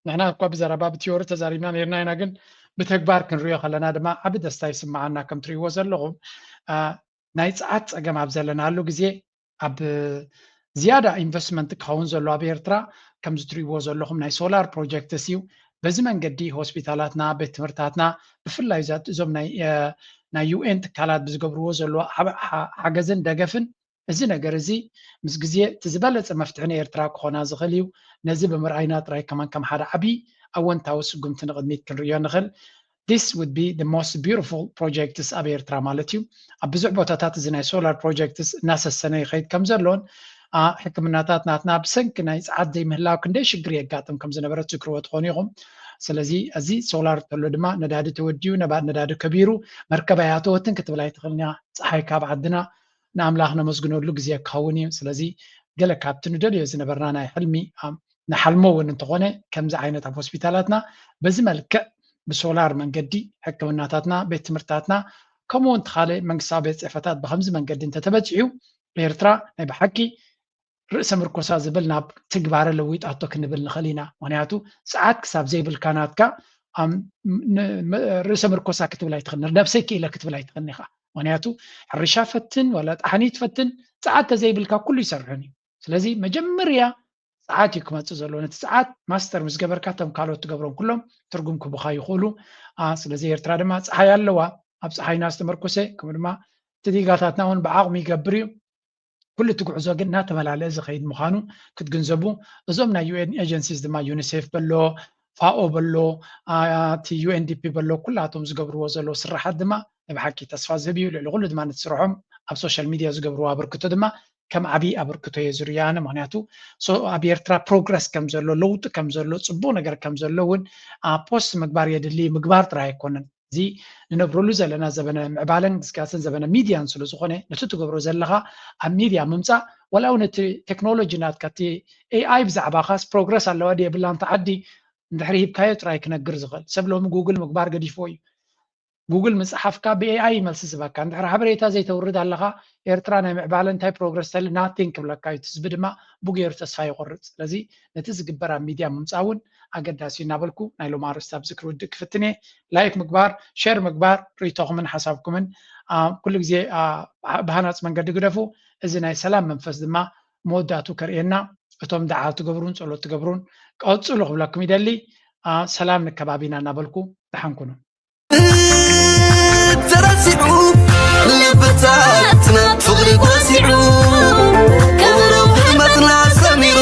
ንሕና እኳ ብዘረባ ብቲዮሪ ተዛሪብና ነርና ኢና፣ ግን ብተግባር ክንሪኦ ከለና ድማ ዓቢ ደስታ ይስምዓና። ከም ትሪእዎ ዘለኹም ናይ ጸዓት ጸገም ኣብ ዘለናሉ ግዜ ኣብ ዝያዳ ኢንቨስትመንት ክኸውን ዘሎ ኣብ ኤርትራ ከምዚ ትሪእዎ ዘለኹም ናይ ሶላር ፕሮጀክትስ እዩ። በዚ መንገዲ ሆስፒታላትና፣ ቤት ትምህርታትና ብፍላይ እዞም ናይ ዩኤን ትካላት ብዝገብርዎ ዘለዎ ሓገዝን ደገፍን እዚ ነገር እዚ ምስ ግዜ እቲ ዝበለፀ መፍትሒ ንኤርትራ ክኾና ዝኽእል እዩ። ነዚ ብምርኣይና ጥራይ ከማን ከም ሓደ ዓብዪ ኣወንታዊ ስጉምቲ ንቕድሚት ክንርእዮ ንኽእል። This would be the most beautiful projects ኣብ ኤርትራ ማለት እዩ። ኣብ ብዙሕ ቦታታት እዚ ናይ solar projects እናሰሰነ ይኸይድ ከም ዘሎን ሕክምናታት ናትና ብሰንኪ ናይ ፀዓት ዘይምህላው ክንደይ ሽግር የጋጥም ከም ዝነበረ ትዝክርዎ ትኾኑ ኢኹም። ስለዚ እዚ solar ተሎ ድማ ነዳዲ ተወዲኡ፣ ነዳዲ ከቢሩ፣ መርከብ ኣይኣተወትን ክትብል ኣይትኽእልን እያ። ፀሓይ ካብ ዓድና ንኣምላኽ ነመስግነሉ ግዜ ክኸውን እዩ። ስለዚ ገለ ካብቲ ንደልዮ ዝነበርና ናይ ሕልሚ ንሓልሞ እውን እንተኾነ ከምዚ ዓይነት ኣብ ሆስፒታላትና በዚ መልክዕ ብሶላር መንገዲ ሕክምናታትና፣ ቤት ትምህርትታትና ከምኡ እውን ካልእ መንግስታዊ ቤት ፅሕፈታት ብከምዚ መንገዲ እንተተበፂሑ ኤርትራ ናይ ብሓቂ ርእሰ ምርኮሳ ዝብል ናብ ትግባረ ለዊጣቶ ክንብል ንኽእል ኢና። ምክንያቱ ሰዓት ክሳብ ዘይብልካ ናትካ ርእሰ ምርኮሳ ክትብል ኣይትኽእል፣ ነብሰይ ክኢለ ክትብል ኣይትኽእል ኢኻ። ምክንያቱ ሕርሻ ፈትን ወላ ጣሕኒ ትፈትን ሰዓት ተዘይብልካ ኩሉ ይሰርሕን እዩ። ስለዚ መጀመርያ ሰዓት እዩ ክመፅእ ዘለዎ። ነቲ ሰዓት ማስተር ምስ ገበርካ እቶም ካልኦት ትገብሮም ኩሎም ትርጉም ክቡኻ ይኽእሉ። ስለዚ ኤርትራ ድማ ፀሓይ ኣለዋ። ኣብ ፀሓይና ዝተመርኮሰ ከምኡ ድማ እቲ ዲጋታትና እውን ብዓቕሚ ይገብር እዩ። ኩሉ እቲ ጉዕዞ ግን እናተመላለአ ዝኸይድ ምዃኑ ክትግንዘቡ እዞም ናይ ዩኤን ኤጀንሲስ ድማ ዩኒሴፍ በሎ ፋኦ በሎ እቲ ዩኤንዲፒ በሎ ኩላቶም ዝገብርዎ ዘለዉ ስራሓት ድማ ናይ ብሓቂ ተስፋ ዝህብ እዩ። ልዕሊ ኩሉ ድማ ነቲ ስርሖም ኣብ ሶሻል ሚድያ ዝገብርዎ ኣበርክቶ ድማ ከም ዓብዪ ኣበርክቶ እየ ዝርእዮ ኣነ። ምክንያቱ ኣብ ኤርትራ ፕሮግረስ ከም ዘሎ፣ ለውጢ ከም ዘሎ፣ ፅቡቅ ነገር ከም ዘሎ እውን ፖስት ምግባር የድሊ፣ ምግባር ጥራይ ኣይኮነን። እዚ ንነብረሉ ዘለና ዘበነ ምዕባለን ግስጋስን ዘበነ ሚድያን ስለ ዝኾነ ነቲ ትገብሮ ዘለኻ ኣብ ሚድያ ምምፃእ ዋላ እውን እቲ ቴክኖሎጂ ናትካ እቲ ኤኣይ ብዛዕባኻስ ፕሮግረስ ኣለዋ ድየ የብላን እታ ዓዲ እንድሕሪ ሂብካዮ ጥራይ ክነግር ዝኽእል ሰብ ሎሚ ጉግል ምግባር ገዲፍዎ እዩ። ጉግል ምፅሓፍካ ብኤኣይ መልሲ ዝህበካ እንድሕር ሓበሬታ ዘይተውርድ ኣለኻ ኤርትራ ናይ ምዕባለ እንታይ ፕሮግረስ ተሊ ናቲንግ ክብለካ እዩ። ህዝቢ ድማ ብገይሩ ተስፋ ይቆርፅ። ስለዚ ነቲ ዝግበር ኣብ ሚድያ ምምፃእ እውን ኣገዳሲ እዩ እናበልኩ ናይ ሎም ኣርእስቲ ኣብዚ ክርውድእ ክፍትን እየ። ላይክ ምግባር፣ ሼር ምግባር፣ ርእይቶኹምን ሓሳብኩምን ኩሉ ግዜ ብሃናፅ መንገዲ ግደፉ። እዚ ናይ ሰላም መንፈስ ድማ መወዳእቱ ከርእየና እቶም ደዓ ትገብሩን ጸሎት ትገብሩን ቀጽሉ ክብለኩም ይደሊ። ሰላም ንከባቢና እናበልኩ ደሓን ኩኑ። ተረሲዑ ልብታትና ፍቕሪ ጎሲዑ ቀብሮ ህልመትና ሰሚሩ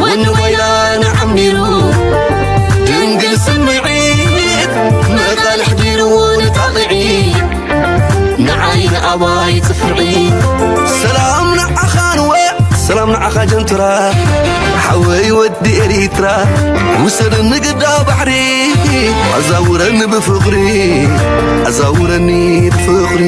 ወኒ ወይላና ዓሚሩ ድንግል ስምዒት መቓልሕ ዲርዎ ንጣቕዒ ንዓይ ንኣባይ ጽፍዒ ሰላም ንዓኻ ንወዕ ሰላም ንዓኻ ጀንትራ ሓወይ ወዲ ኤሪትራ ውሰደኒ ግዳ ባሕሪ ኣዛውረኒ ብፍቕሪ ኣዛውረኒ ብፍቕሪ